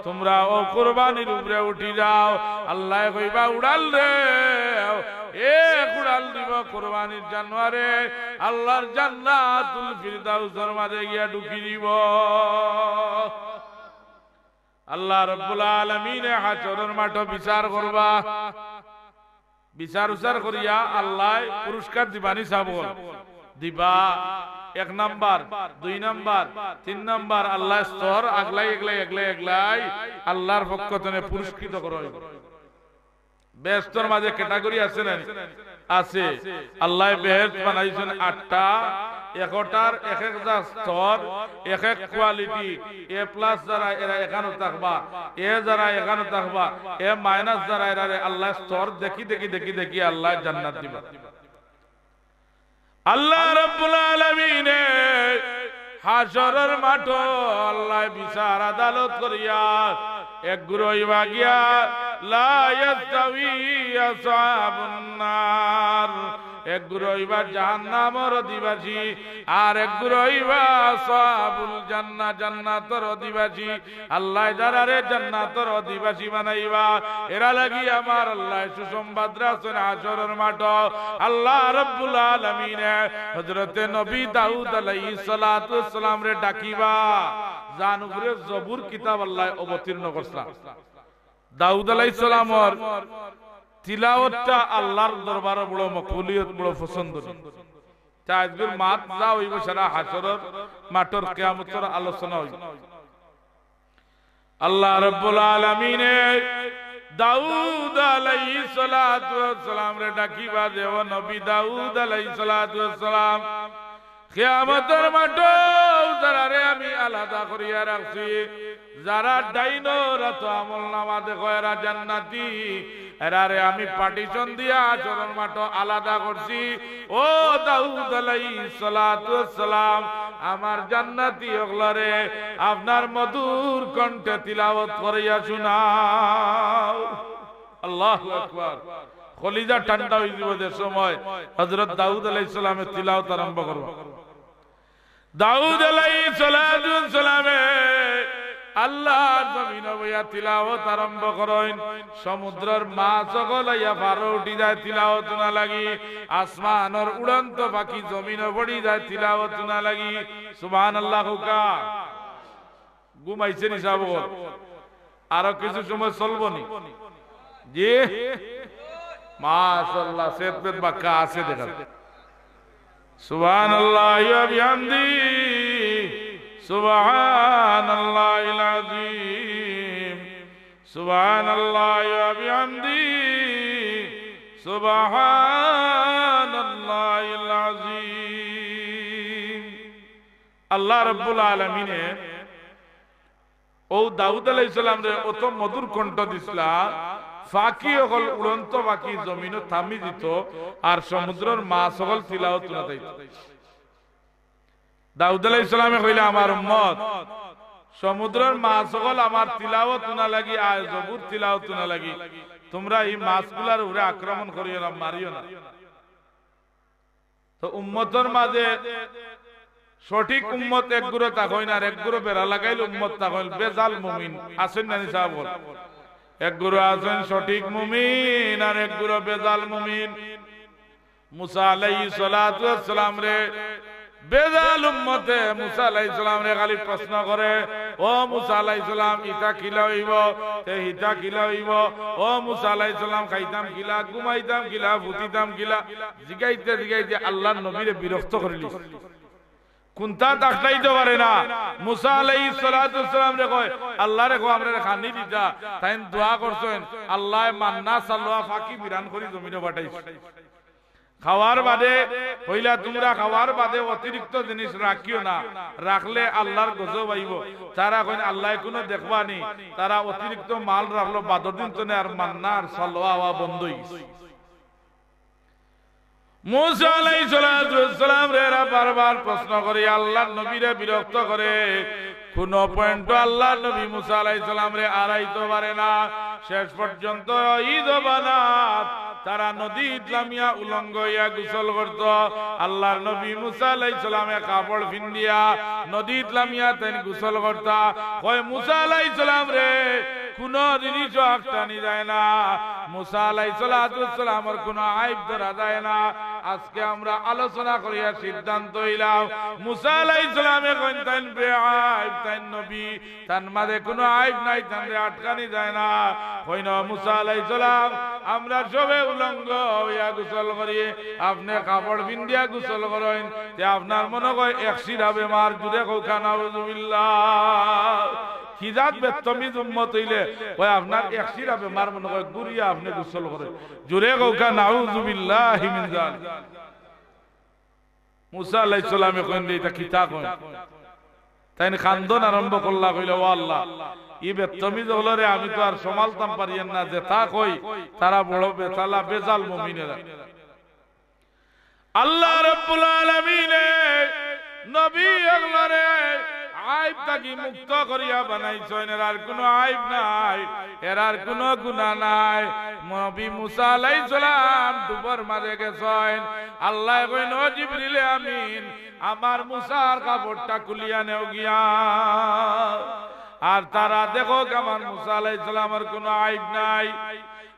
তুমরা অউ কুরবানির উপরে উঠি যাও। আল্লায় কইবা, উড়াল রে, এ উড়াল দিবো কুরবানির জানোয়ারে, আল্লার জান্নাতুল ফিরদাউসর মাঝে গিয়া ঢুকি দিবো। আল্লাহ রাব্বুল আলামিনে হাশরর মাঠো বিচার করবা। বিচার উচার করিয়া আল্লায় পুরস্কার দিবা নি সাব অকল? দিবা। এক নাম্বার, দুই নাম্বার, তিন নাম্বার, আল্লায় স্তর আগলাই, আগলাই, আগলাই, আগলাই আল্লার পক্ষ তনে পুরস্কৃত করা অইবো। বেহেস্তর মাঝে category আছে না নি? আছে। আল্লায় বেহেস্ত বানাইছইন আটটা, একটার এক একটা স্তর, এক এক quality। A plus যারা, এরা এখানো থাকবা, A যারা এখানো থাকবা, A minus যারা, এরারে আল্লায় স্তর দেখি, দেখি, দেখি, দেখি আল্লায় জান্নাত দিবা। আল্লাহ রাব্বুল আলামিনে হাশরর মাঠো আল্লায় বিচার আদালত করিয়া এক গুরু অইবা গিয়া, লা ইয়াস্তাউই আসহাবুন নার, এক গুরু অইবা জাহান্নামর অধিবাসী, আর এক গুরু অইবা আসহাবুল জান্নাহ, জান্নাতর অধিবাসী। আল্লায় যারারে জান্নাতর অধিবাসী বানাইবা, এরা লাগি আমার আল্লায় সুসংবাদ রাখছইন হাশরর মাঠো। আল্লাহ রাব্বুল আলামিনে হযরতে নবী দাউদ আলাইহিস সালাতু ওয়াস সালামরে ডাকিবা, যান উপরে জবুর কিতাব আল্লায় অবতীর্ণ করছলা। দাউদ আলাইহিস সালামর তিলাওয়াতটা আল্লার দরবারো বড় মকবুলিয়ত, বড় পছন্দ। তে আইজকুর মাত যা অইবো সারা হাশরর মাঠর কিয়ামতর আলোচনা অইবো। আল্লাহ রাব্বুল আলামিনে দাউদ আলাইহিস সালাতু ওয়াস সালামরে ডাকিবা যে, ও নবী দাউদ আলাইহিস সালাতু ওয়াস সালাম, কিয়ামতর মাঠো যারারে আমি আলাদা করিয়া রাখছি, যারা ডাইনর আতো আমল নামা দেখো এরা জান্নাতি, এরারে আমি partition দিয়া হাশরর মাঠো আলাদা করছি। ও দাউদ আলাইহিস সালাতু ওয়াস সালাম, আমার জান্নাতি অকলরে আপনার মধুর কণ্ঠে তিলাওয়াত করিয়া শুনাও। আল্লাহু আকবার। কলিজা ঠান্ডা অই যিবো যে সময় হযরত দাউদ আলাইহিস সালামে তিলাওয়াত আরম্ভ করবা। দাউদ আলাইহিস সালাতু ওয়াস সালামে আল্লাহর জমিনো বইয়া তিলাওয়াত আরম্ভ করইন, সমুদ্রর মাছ অকল আইয়া পারো উঠি যায়, তিলাওয়াত হুনা লাগি। আসমানর উড়ন্ত পাখি জমিনো পড়ি যায়, তিলাওয়াত হুনা লাগি। সুবহানাল্লাহ কউক্কা। ঘুমাইছে নি সাব অকল? আরো কিছু সময় চলবো নি? জি, মাশাআল্লাহ, সেত পেত বাক্কা আছে দেখা যায়। সুবহানাল্লাহি ওয়া বিহামদিহি, সুবহানাল্লাহিল আযীম, সুবহানাল্লাহি ওয়া বিহামদিহি, সুবহানাল্লাহিল আযীম। আল্লাহ রাব্বুল আলামিনে অউ দাউদ আলাইহিস সালামরে অত মধুর কণ্ঠ দিছলা, পাখি অকল, উড়ন্ত পাখি জমিনো থামি দিত, আর সমুদ্রর মাছ অকল তিলাওয়াত হুনা যাইত। দাউদ আলাইহিস সালামে কইলা, "আমার উম্মত, সমুদ্রর মাছ অকল আমার তিলাওয়াত হুনা লাগি, আয় জবুর তিলাওয়াত হুনা লাগি, তুমরা ই মাছগুলার উপরে আক্রমণ করিও না, মারিও না।" তো উম্মতর মাঝে সঠিক উম্মত এক গুরু থাকইন, আর এক গুরু বেড়া লাগাইল উম্মত থাকইন, বেজাল মুমিন আছইন না নি সাব অকল? এক গুরু আছইন সঠিক মুমিন, আর এক গুরু বেজাল মুমিন। মুসা আলাইহিস সালাতু ওয়াস সালামরে বেজাল উম্মতে মুসা আলাইহিস সালামরে খালি প্রশ্ন করে, "ও মুসা আলাইহিস সালাম, ইতা কিলা অইবো? তে হিতা কিলা অইবো? ও মুসা আলাইহিস সালাম, খাইতাম কিলা, ঘুমাইতাম কিলা, ফুটিতাম কিলা?" জিগাইতে জিগাইতে আল্লাহর নবীরে বিরক্ত করিলিছে। কুন্তা তাকতাইতো পারে না। মুসা আলাইহিস সালাতু ওয়াস সালামরে কয়, "আল্লাহরে কও, আমরারে খানি দিতা।" তাইন দোয়া করছইন, আল্লায় মান্না সালোয়া পাখি বিরান করি জমিনো পাঠাইছে। খাওয়ার বাদে কইলা, "তুমরা খাওয়ার বাদে অতিরিক্ত জিনিস রাখিও না, রাখলে আল্লাহর গজব আইবো।" তারা কইন, "আল্লায় কুনু দেখবা নি?" তারা অতিরিক্ত মাল রাখলো, বাদর দিন তনে আর মান্না আর সালোয়া আওয়া বন্ধ অইগেছে। মুসা আলাইহিস সালাতু ওয়াস সালামরে এরা বারবার প্রশ্ন করে, আল্লাহর নবীরে বিরক্ত করে। কুনু পয়েন্টো আল্লাহর নবী মুসা আলাইহিস সালামরে আড়াইতো পারে না। শেষ পর্যন্ত ঈদ বানাত তারা নদীত লামিয়া উলঙ্গ অইয়া গোসল করতো। আল্লাহর নবী মুসা আলাইহিস সালামে কাপড় ফিন্দিয়া নদীত লামিয়া তাইন গোসল করতা। কয়, মুসা আলাইহিস সালামরে কুনু জিনিসও আটকানি যায় না। মুসা আলাইহিস সালাতু ওয়াস সালামর কুনু আইব ধরা যায় না। আজকে আমরা আলোচনা করিয়া সিদ্ধান্ত অইলাম, মুসা আলাইহিস সালামে কইন তাইন বেআইব, তাইন নবী, তান মাঝে কুনু আইব নাই, তানরে আটকানি যায় না। কইন, মুসা আলাইহিস সালাম, আমরা সবে উলঙ্গ অইয়া গোসল করি, আপনে কাপড় ফিন্দিয়া গোসল করইন, তে আপনার মনো কয় এক শিরা বেমার, জুরে কউক্কা নাউজুবিল্লাহ। কি জাত বেত্তমিজ উম্মত অইলে, কয় আপনার এক শিরা বেমার মনো কয় গুরিয়া আপনে গোসল করইন, জুরে কউক্কা নাউজুবিল্লাহি মিন যালিক। মুসা আলাইহিস সালামে কইন দে, "ইতা কিতা কইন?" তাইন কান্দন আরম্ভ করলা, কইলা, "ও আল্লাহ, ই বেত্তমিজ অকলরে আমি তো আর সামালতাম পারিয়ার না, যেতা কই, তারা বড় বেতালা, বেজাল মুমিন এরা।" আল্লাহ রাব্বুল আলামিনে নবী অকলরে আইব থাকি মুক্ত করিয়া বানাইছইন, এরার কুনু আইব নাই, এরার কুনু গুনা নাই। নবী মুসা আলাইহিস সালাম ডুবর মাঝে গেছইন, আল্লায় কইন, "ও জিবরিলে আমিন, আমার মুসার কাপড়টা খুলিয়া নেও গিয়া।" আর তারা দেখউক, আমার মুসা আলাইহিস সালামর কুনু আইব নাই।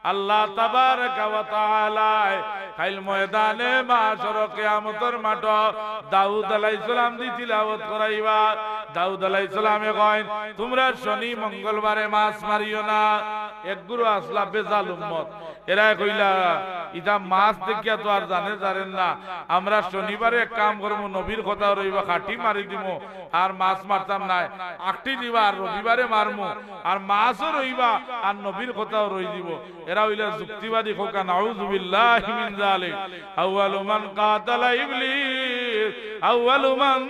আল্লাহ তাবারাকা ওয়া তাআলায় কাইল ময়দানে মাহশর, কিয়ামতর মাঠো দাউদ আলাইহিস সালাম দি তিলাওয়াত করাইবা। দাউদ আলাইহিস সালামে কইন, "তুমরা শনি মঙ্গলবারে মাছ মারিও না।" এক গুরু আছলা বেজাল উম্মত, এরায় কইলা, "ইতা মাছ দেখিয়া তো আর জানে জানেন না, আমরা শনিবারে এক কাম করমু, নবীর কথা রইবা, কাটি মারি দিমু, আর মাছ মারতাম নায়, আখটি দিবা, আর রবিবারে মারমু, আর মাছও রইবা, আর নবীর কথাও রই দিবো।" এরা অইলা যুক্তিবাদী, কউক্কা নাউজুবিল্লাহি মিন যালিক। আউয়ালু মান কাতালা ইবলিস, আউয়ালু মান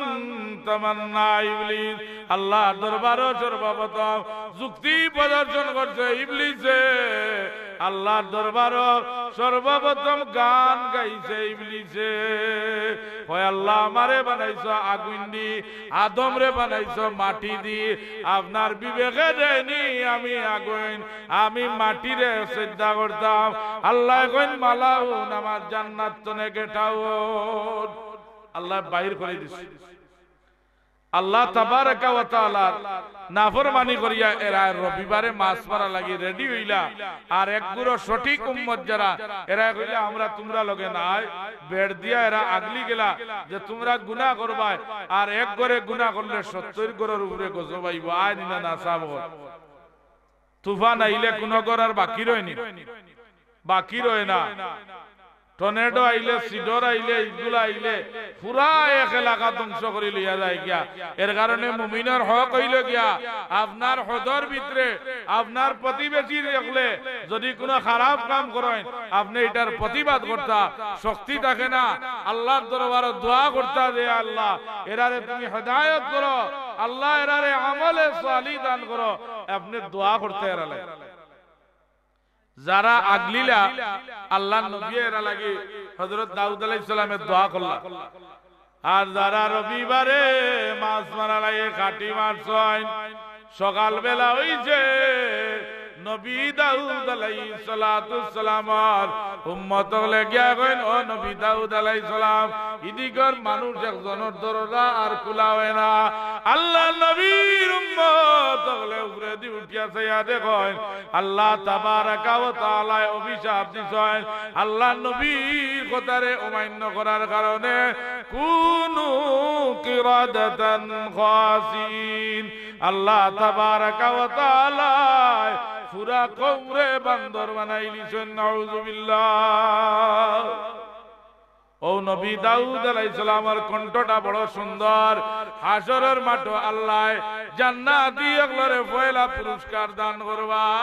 তামান্না ইবলিস। আল্লাহর দরবারো সর্বপ্রথম যুক্তি প্রদর্শন করছে ইবলিসে। আল্লাহর দরবারো সর্বপ্রথম গান গাইছে ইবলিসে। কয়, "আল্লাহ, আমারে বানাইছো আগুইন দি, আদমরে বানাইছো মাটি দি, আপনার বিবেকে দেয়নি আমি আগুইন, আমি মাটিরে সেজদা করতাম।" আল্লায় কইন, "মালাউন, আমার জান্নাত তনে গেটাউন।" আল্লায় বাইর করি দিছে। আল্লাহ তাবারাকা ওয়া তাআলার নাফরমানি করিয়া এরা রবিবারে মাছ মারা লাগি রেডি অইলা। আর এক গুরু সঠিক উম্মত যারা, এরা কইলা, "আমরা তুমরা লগে নাই।" বেড় দিয়া এরা আগলি গেলা যে তুমরা গুনাহ করবায়, আর এক ঘরে গুনাহ করলে সত্তইর ঘরর উপরে গজব আইবো। আয় নি না, না সাব অয়। তুফান আইলে কুনু ঘর আর বাকি রয়নি, বাকি রয় না। টর্নেডো আইলে, সিডর আইলে, ইগুলা আইলে পুরা এক এলাকা ধ্বংস করি লইয়া যায় গিয়া। এর কারণে মুমিনর হক অইলো গিয়া, আপনার হদর ভিতরে আপনার প্রতিবেশী দেখলে যদি কুনু খারাপ কাম করইন, আপনে ইটার প্রতিবাদ করতা, শক্তি থাকে না। আল্লাহর দরবারো দোয়া করতা যে, "আল্লাহ, এরারে তুমি হেদায়েত করো, আল্লাহ, এরারে আমলে সালিহ দান করো।" আপনে দোয়া করতা এরা লাগি। যারা আগলিলা, আল্লাহর নবী এরা লাগি হযরত দাউদ আলাইহিস সালামে দোয়া করলা। আর যারা রবিবারে মাছ মারা লাগি খাটি মারছইন, সকালবেলা অইছে, নবী দাউদ আলাইহিস সালাতু ওয়াস সালামর উম্মত অকলে গিয়া কইন, "ও নবী দাউদ আলাইহিস সালাম, ইদিকর মানুষ একজনর দরজা আর খুলা অয় না।" আল্লাহর নবীর উম্মত অকলে উপরেদি উঠিয়া চাইয়া দেখইন, আল্লাহ তাবারাকা ওয়া তাআলায় অভিশাপ দিছইন, আল্লাহর নবীর কথারে অমান্য করার কারণে, "কুনু কিরাদাতান খাসিইন।" আল্লাহ তাবারাকা ওয়া তাআলায় পুরা কওমরে বান্দর বানাইলিছইন, নাউজুবিল্লাহ। অউ নবী দাউদ আলাইহিস সালামর কণ্ঠটা বড় সুন্দর। হাশরর মাঠো আল্লায় জান্নাতি অকলরে পয়লা পুরস্কার দান করবা।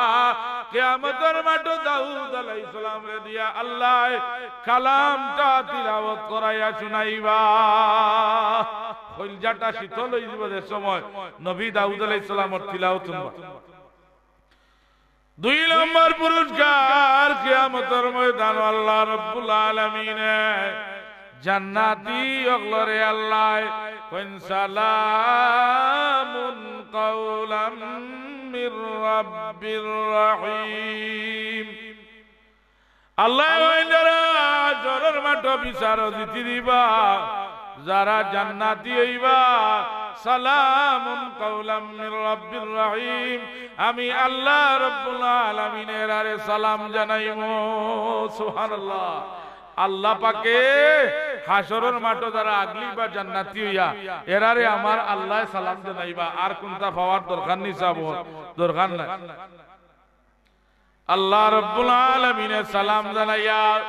কিয়ামতর মাঠো দাউদ আলাইহিস সালামরে দিয়া আল্লায় কালামটা তিলাওয়াত করাইয়া শুনাইবা। কইলজাটা শীতল অইযিবো যে সময় নবী দাউদ আলাইহিস সালামর তিলাওয়াত শুনবা। দুই নম্বর পুরস্কার, কিয়ামতর ময়দানো আল্লাহ রাব্বুল আলামিনে জান্নাতি অকলরে আল্লায় কইন, "সালামুন কাওলাম মির রাব্বির রাহিম।" আল্লায় কইন, যারা হাশরর মাঠো বিচারো জিতি দিবা, যারা জান্নাতি অইবা, "সালামুন কাওলাম মির রাব্বির রাহিম।" আমি আল্লাহ রাব্বুল আলামিনে এরারে সালাম জানাইমু। সুবহানাল্লাহ। আল্লাহ পাকে হাশরর মাঠো যারা আগলিবা জান্নাতি অইয়া, এরারে আমার আল্লায় সালাম জানাইবা। আর কুনটা পাওয়ার দরকার নি সাব, দরকার নাই। আল্লাহ রাব্বুল আলামিনে সালাম জানাইয়া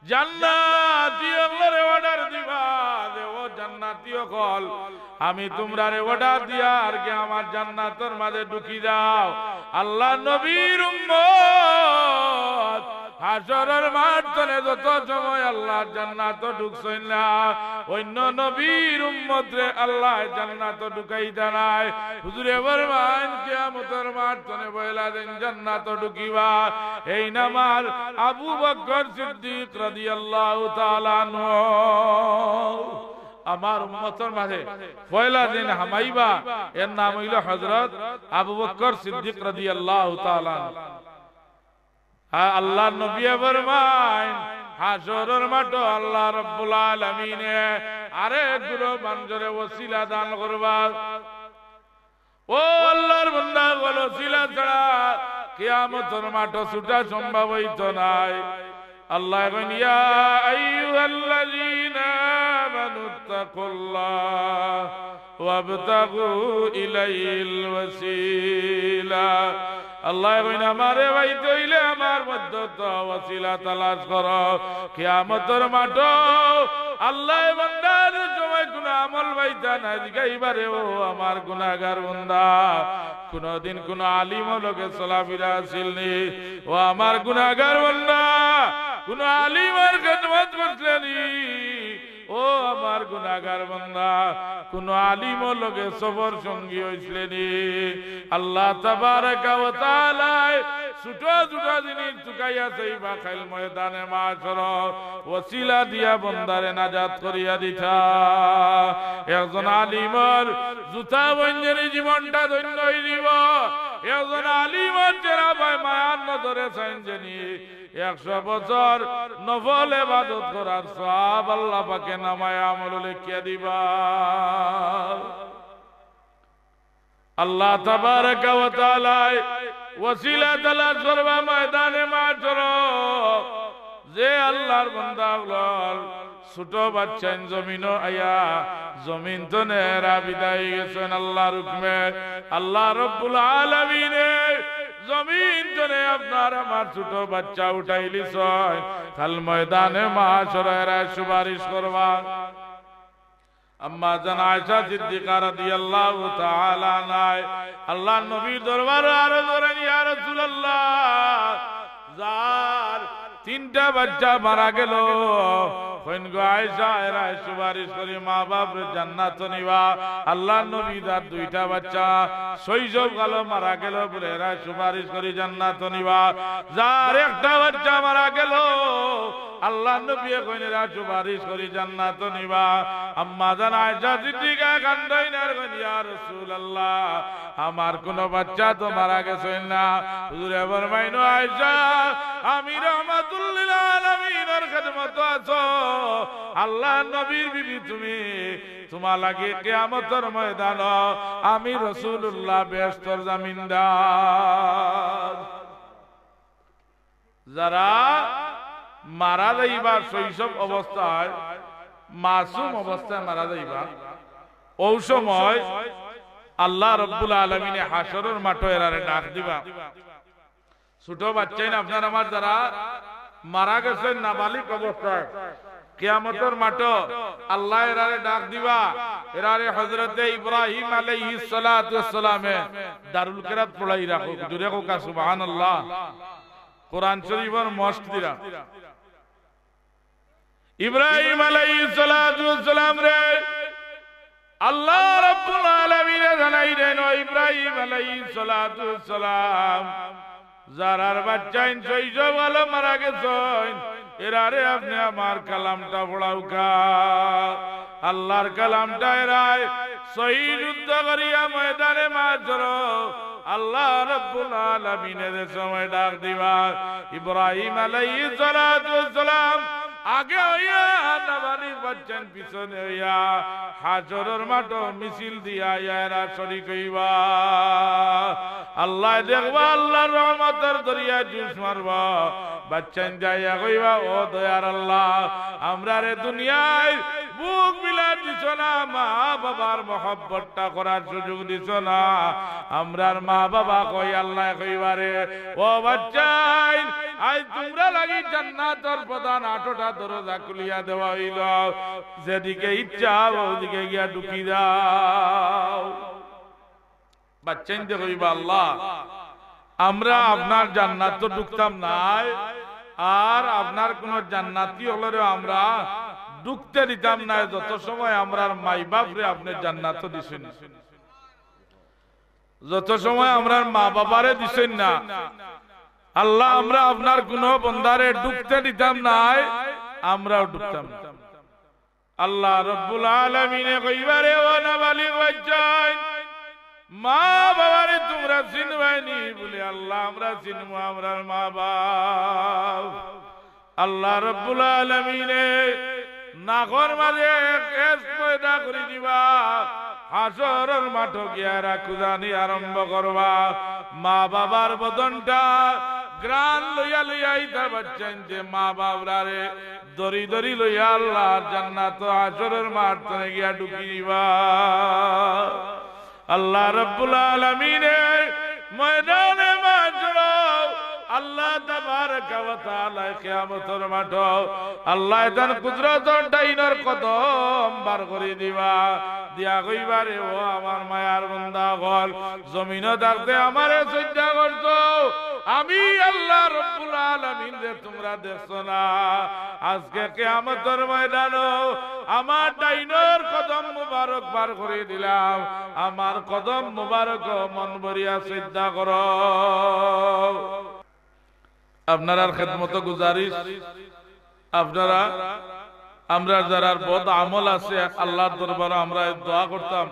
জান্নাতি অকলরে order দিবা যে, "ও জান্নাতি অকল, আমি তুমরারে order দিয়ার গি আমার জান্নাতর মাঝে ঢুকি যাও।" আল্লাহর নবীর উম্মত হাশরর মাঠ তনে যত সময় আল্লাহর জান্নাতো ঢুকছইন না, অইন্য নবীর উম্মতরে আল্লায় জান্নাতো ঢুকাইতা নায়। হুজুরে ফরমাইন, কিয়ামতর মাঠ তনে পয়লা যেইন জান্নাতো ঢুকিবা, এইন আমার আবু বকর সিদ্দিক রাদিয়াল্লাহু তাআলা আনহু। আমার উম্মতর মাঝে পয়লা যেইন হামাইবা, এর নাম অইলো হযরত আবু বকর সিদ্দিক রাদিয়াল্লাহু তাআলা আনহু। আ-, আল্লাহর নবীয়ে ফরমাইন, হাশরর মাঠো আল্লাহ রাব্বুল আলামিনে আরেক গুরু মানষরে ওসিলা দান করবা। ও আল্লাহর বান্দা অকল, ওসিলা ছাড়া কিয়ামতর মাঠো ছুটা সম্ভব অইতো নায়। আল্লায় কইন, "ইয়া আইয়ুহাল্লাযীনা আমানুত্তাকুল্লাহ ওয়াবতাগু ইলাইহিল ওয়াসিলা।" আল্লায় কইন, "আমারে পাইতে অইলে আমার মধ্যে তো ওসিলা তালাশ করো।" কিয়ামতর মাঠো আল্লায় বান্দার সময় কুনু আমল পাইতা নায়, জিগাইবারে, "ও আমার গুনাহগার বান্দা, কুনুদিন কুনু আলিমর লগে চলাফিরা আছিল নি? ও আমার গুনাহগার বান্দা, কুনু আলিমর খেদমত করছিলে নি? ও আমার গুনাহগার বান্দা, কুনু আলিমর লগে সফর সঙ্গী অইছিলে নি?" আল্লাহ তাবারাকা ওয়া তাআলায় ছুটা ছুটা জিনিস তুকাইয়া চাইবা, কাইল ময়দানে মাশরো ওসিলা দিয়া বান্দারে নাজাত করিয়া দিতা। একজন আলিমর জুতা বইঞ্জেরি জীবনটা ধন্য অইযিবো। একজন আলিমর চেহারা বায় মায়ার নজরে চাইন যেনি, একশো বছর নফল ইবাদত করার সওয়াব আল্লাহ পাকে নামায়ে আমলো লেখিয়া দিবা। আল্লাহ তাবারাকা ওয়া তাআলায় ওসিলা তালাশ করবা ময়দানে মাশর। যে আল্লাহর বান্দা অকল ছোট বাচ্চাইন জমিনো আইয়া জমিন তনে এরা বিদায় গেছইন আল্লাহর হুকুমে। আল্লাহ রব্বুল আলামিনে জমিন তনে আপনার আমার ছোট বাচ্চা উঠাইলিছইন। কাল ময়দানে মাশর এরা সুপারিশ করবা। আম্মা জান আয়েশা সিদ্দিকা রাদিয়াল্লাহু তাআলা আনহায় আল্লাহর নবীর দরবারো আরজ করইন, ইয়া রাসূলুল্লাহ, যার তিনটা বাচ্চা মারা গেল, কইন গো আয়েশা, এরা সুপারিশ করি মা বাপরে জান্নাতো নিবা। আল্লাহর নবী যার দুইটা বাচ্চা শৈশব কালো মারা গেল বুলে এরা সুপারিশ করি জান্নাতো নিবা। যার একটা বাচ্চা মারা গেল, আল্লাহর নবীয়ে কইন এরা সুপারিশ করি জান্নাতো নিবা। আম্মা জান আয়েশা সিদ্দিকা কান্দইন আর কইন, ইয়া রাসূলুল্লাহ, আমার কুনু বাচ্চা তো মারা গেছইন না। হুজুরে ফরমাইন, ও আয়েশা, আমি রহমাতুল লিল আলামিনর খেদমতো আছো। আল্লাহর নবীর বিবি তুমি, তুমার লাগি কিয়ামতর ময়দানো আমি রাসূলুল্লাহ বেহেশতর জামিনদার। যারা মারা যাইবা শৈশব অবস্থায়, মাসুম অবস্থায় মারা যাইবা, অউ সময় আল্লাহ রব্বুল আলামিনে হাশরর মাঠো এরারে ডাক দিবা। ছোট বাচ্চাইন আপনার আমার যারা মারা গেছইন নাবালিগ অবস্থায়, কিয়ামতর মাঠো আল্লায় এরারে ডাক দিবা। এরারে হযরতে ইব্রাহিম আলাইহিস সালাতু ওয়াস সালামে দারুল কিরাত পড়াই রাখউক। জুরে কউক্কা সুবহানাল্লাহ। কোরআন শরীফর মশক দিরা। ইব্রাহিম আলাইহিস সালাতু ওয়াস সালামরে আল্লাহ রাব্বুল আলামিনে জানাই দেন, ও ইব্রাহিম আলাইহিস সালাতু ওয়াস সালাম, যারার বাচ্চাইন শৈশব কালো মারা গেছইন, এরারে আপনে আমার কালামটা পড়াউক্কা। আল্লাহর কালামটা এরায় সহি শুদ্ধ করিয়া ময়দানে মাশর আল্লাহ রাব্বুল আলামিনে যে সময় ডাক দিবা, ইব্রাহিম আলাইহিস সালাতু ওয়াস সালাম আগে অইয়া নাবালিগ বাচ্চাইন পিছনে অইয়া হাশরর মাঠো মিছিল দিয়া আইয়া এরা শরিক অইবা। আল্লায় দেখবা, আল্লাহর রহমতর দরিয়ায় জুশ মারবা। বাচ্চাইন যাইয়া কইবা, ও দয়ার আল্লাহ, আমরারে দুনিয়ার ভোগ বিলাস দিছো না, মা বাবার মহব্বতটা করার সুযোগ দিছো না। আমরার মা বাবা কই, আল্লায় কইবারে, ও বাচ্চাইন, আইজ তুমরার লাগি জান্নাতর প্রধান আটটা দরজা খুলিয়া দেওয়া অইলো, যেদিকে ইচ্ছা অউদিকে গিয়া ঢুকি যাও। বাচ্চাইন্তে কইবা, আল্লাহ, আমরা আপনার জান্নাতো ঢুকতাম নায়, আর আপনার কুনু জান্নাতি অকলরেও আমরা ঢুকতে দিতাম নায়, যত সময় আমরার মাই বাপরে আপনে জান্নাতো দিছইন না, যত সময় আমরার মা বাবারে দিছইন না। আল্লাহ, আমরা আপনার কুনু বন্দারে ঢুকতে দিতাম নায়, আমরাও ঢুকতাম না। আল্লাহ রব্বুল আলামিনে কইবারে, ও নাবালিগ বাচ্চাইন, মা বাবারে তুমরা চিনবায়নি? বুলে, আল্লাহ, আমরা চিনমু আমরার মা বাপ। আল্লাহ রব্বুল আলামিনে নাকর মাঝে এক এস পয়দা করি দিবা, হাশরর মাঠো গিয়া এরা খুজানি আরম্ভ করবা। মা বাবার বদনটা ঘ্রাণ লইয়া লইয়া ইতা বাচ্চাইন্তে মা বাপরারে দরি দরি লইয়া আল্লাহ জান্নাতো হাশরর মাঠ তনে গিয়া ঢুকি দিবা। আল্লাহ রব্বুল আলামিনে ময়দানে মাশর, আল্লাহ তাবারাকা ওয়া তাআলা কিয়ামতর মাঠো, আল্লায় তান কুদরতর ডাইনর কদম বার করি দিবা, দিয়া কইবারে, ও আমার মায়ার বন্দা অকল, জমিনো থাকতে আমারে সইজদা করছো, আমি আল্লাহ রব্বুল আলামিনরে তুমরা দেখছো না, আজকে কিয়ামতর ময়দানো আমার ডাইনর কদম মুবারক বার করি দিলাম, আমার কদম মুবারকো মন ভরিয়া সইজদা করো। আপনারার খেদমতো গুজারিশ, আপনারা, আমরার যারার বদ আমল আছে, আল্লাহর দরবারো আমরা দোয়া করতাম,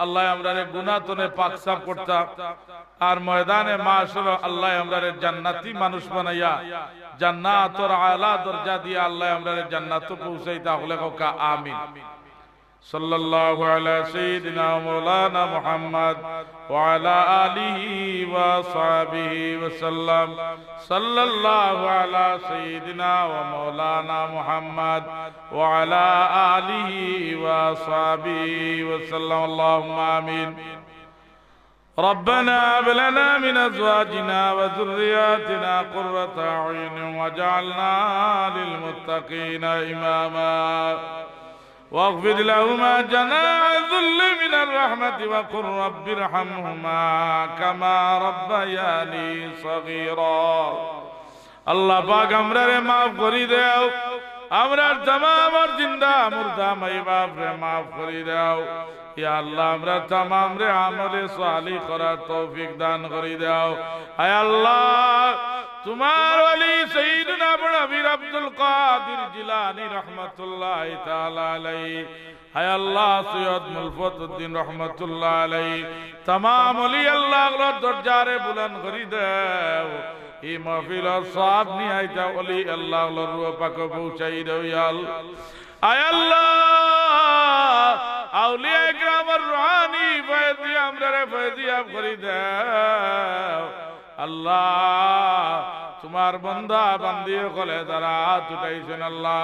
আল্লায় আমরারে গুনা তনে পাক সাফ করতা, আর ময়দানে মাশরো আল্লায় আমরারে জান্নাতি মানুষ বানাইয়া জান্নাতর আলা দরজা দিয়া আল্লায় আমরারে জান্নাতো পৌঁছাইতা। হকলে কউক্কা আমিন। صلى الله على سيدنا ومولانا محمد وعلى آله وصحبه وسلم. صلى الله على سيدنا ومولانا محمد وعلى آله وصحبه وسلم. اللهم آمين. ربنا هب لنا من أزواجنا وذرياتنا قرة أعين واجعلنا للمتقين إماما. واخفض لهما جناح الذل من الرحمة وقل رب ارحمهما كما ربياني صغيرا. আল্লাহ পাক আমরারে মাফ করি দেও, আমরার তামামর জিন্দা মুর্দা মাই বাপরে মাফ করি দেও। ইয়া আল্লাহ, আমরার তামামরে আমলে সালিহ করার তৌফিক দান করি দেও। আয় আল্লাহ, তুমার ওলি সাইয়্যিদুনা বড় পীর আব্দুল কাদির জিলানী রহমাতুল্লাহি তাআলা আলাইহি, হায় আল্লাহ, সৈয়দ মুলফত উদ্দিন রহমতুল্লাহ আলাইহি, তামাম ওলি আল্লাহ অকলর দরজারে বুলন্দ করি দেও। ই মাহফিলর সওয়াব নিয়া আইতা ওলি আল্লাহ অকলর রুহ পাকো পৌঁছাই দেও, ইয়া আল্লাহ। আয় আল্লাহ, আউলিয়া একরামর রুহানি ফয়েজি আমরারে ফয়েজিয়াব করি দেও। আল্লাহ, তুমার বন্দা বান্দি অকলে যারা আত উঠাইছইন আল্লাহ,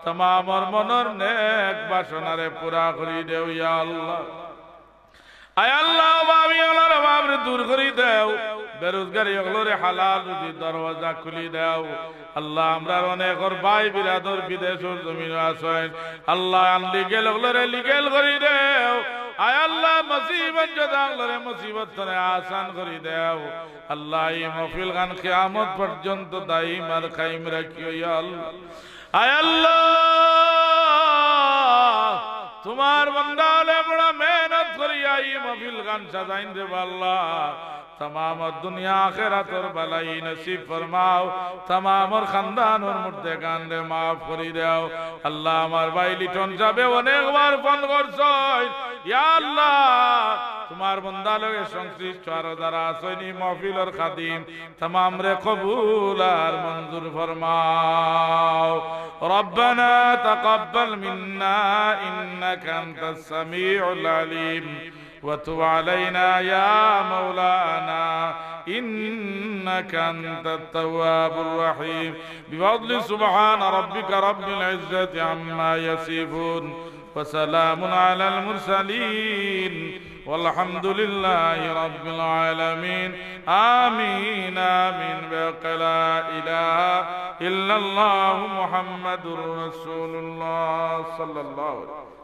তামামর মনর নেক বাসনারে পুরা করি দেও ইয়া আল্লাহ। আয় আল্লাহ, অভাবী অকলর অভাবরে দূর করি দেও, বেরোজগারি অকলরে হালাল রুজির দরওয়াজা খুলি দেও। আল্লাহ, আমরার অনেকর ভাই বিরাদর বিদেশর জমিনো আছইন, আল্লাহ, আনলিগেল অকলরে লিগেল করি দেও। আয় আল্লাহ, মুসিবত জদা অকলরে মুসিবত তনে আসান করি দেও। আল্লাহ, ই মাহফিল খান কিয়ামত পর্যন্ত দাইম আর কায়েম রাখিও ইয়া আল্লাহ। আয় আল্লাহ, তুমার বন্দা অকলে বড় মেহনত করিয়া ই মাহফিল খান সাজাইন রে আল্লাহ। তামাম দুনিয়া আখিরাতর ভালাই নসিব ফরমাও, তামামর খানদানর মুর্দেগানরে মাফ করি দেও। আল্লাহ, আমার ভাই লিটন সাবে অনেকবার ফোন করছইন, ইয়া আল্লাহ, তুমার বন্দা লগে সংশ্লিষ্ট আরো যারা আছইন ই মাহফিলর খাদিম, তামামরে কবুল আর মঞ্জুর ফরমাও। ربنا تقبل منا إنك أنت السميع العليم وتب علينا يا مولانا إنك أنت التواب الرحيم. بفضل سبحان ربك رب العزة عما يصفون وسلام على المرسلين والحمد لله رب العالمين. آمين، آمين. بحق لا إله إلا الله محمد رسول الله صلى الله عليه وسلم.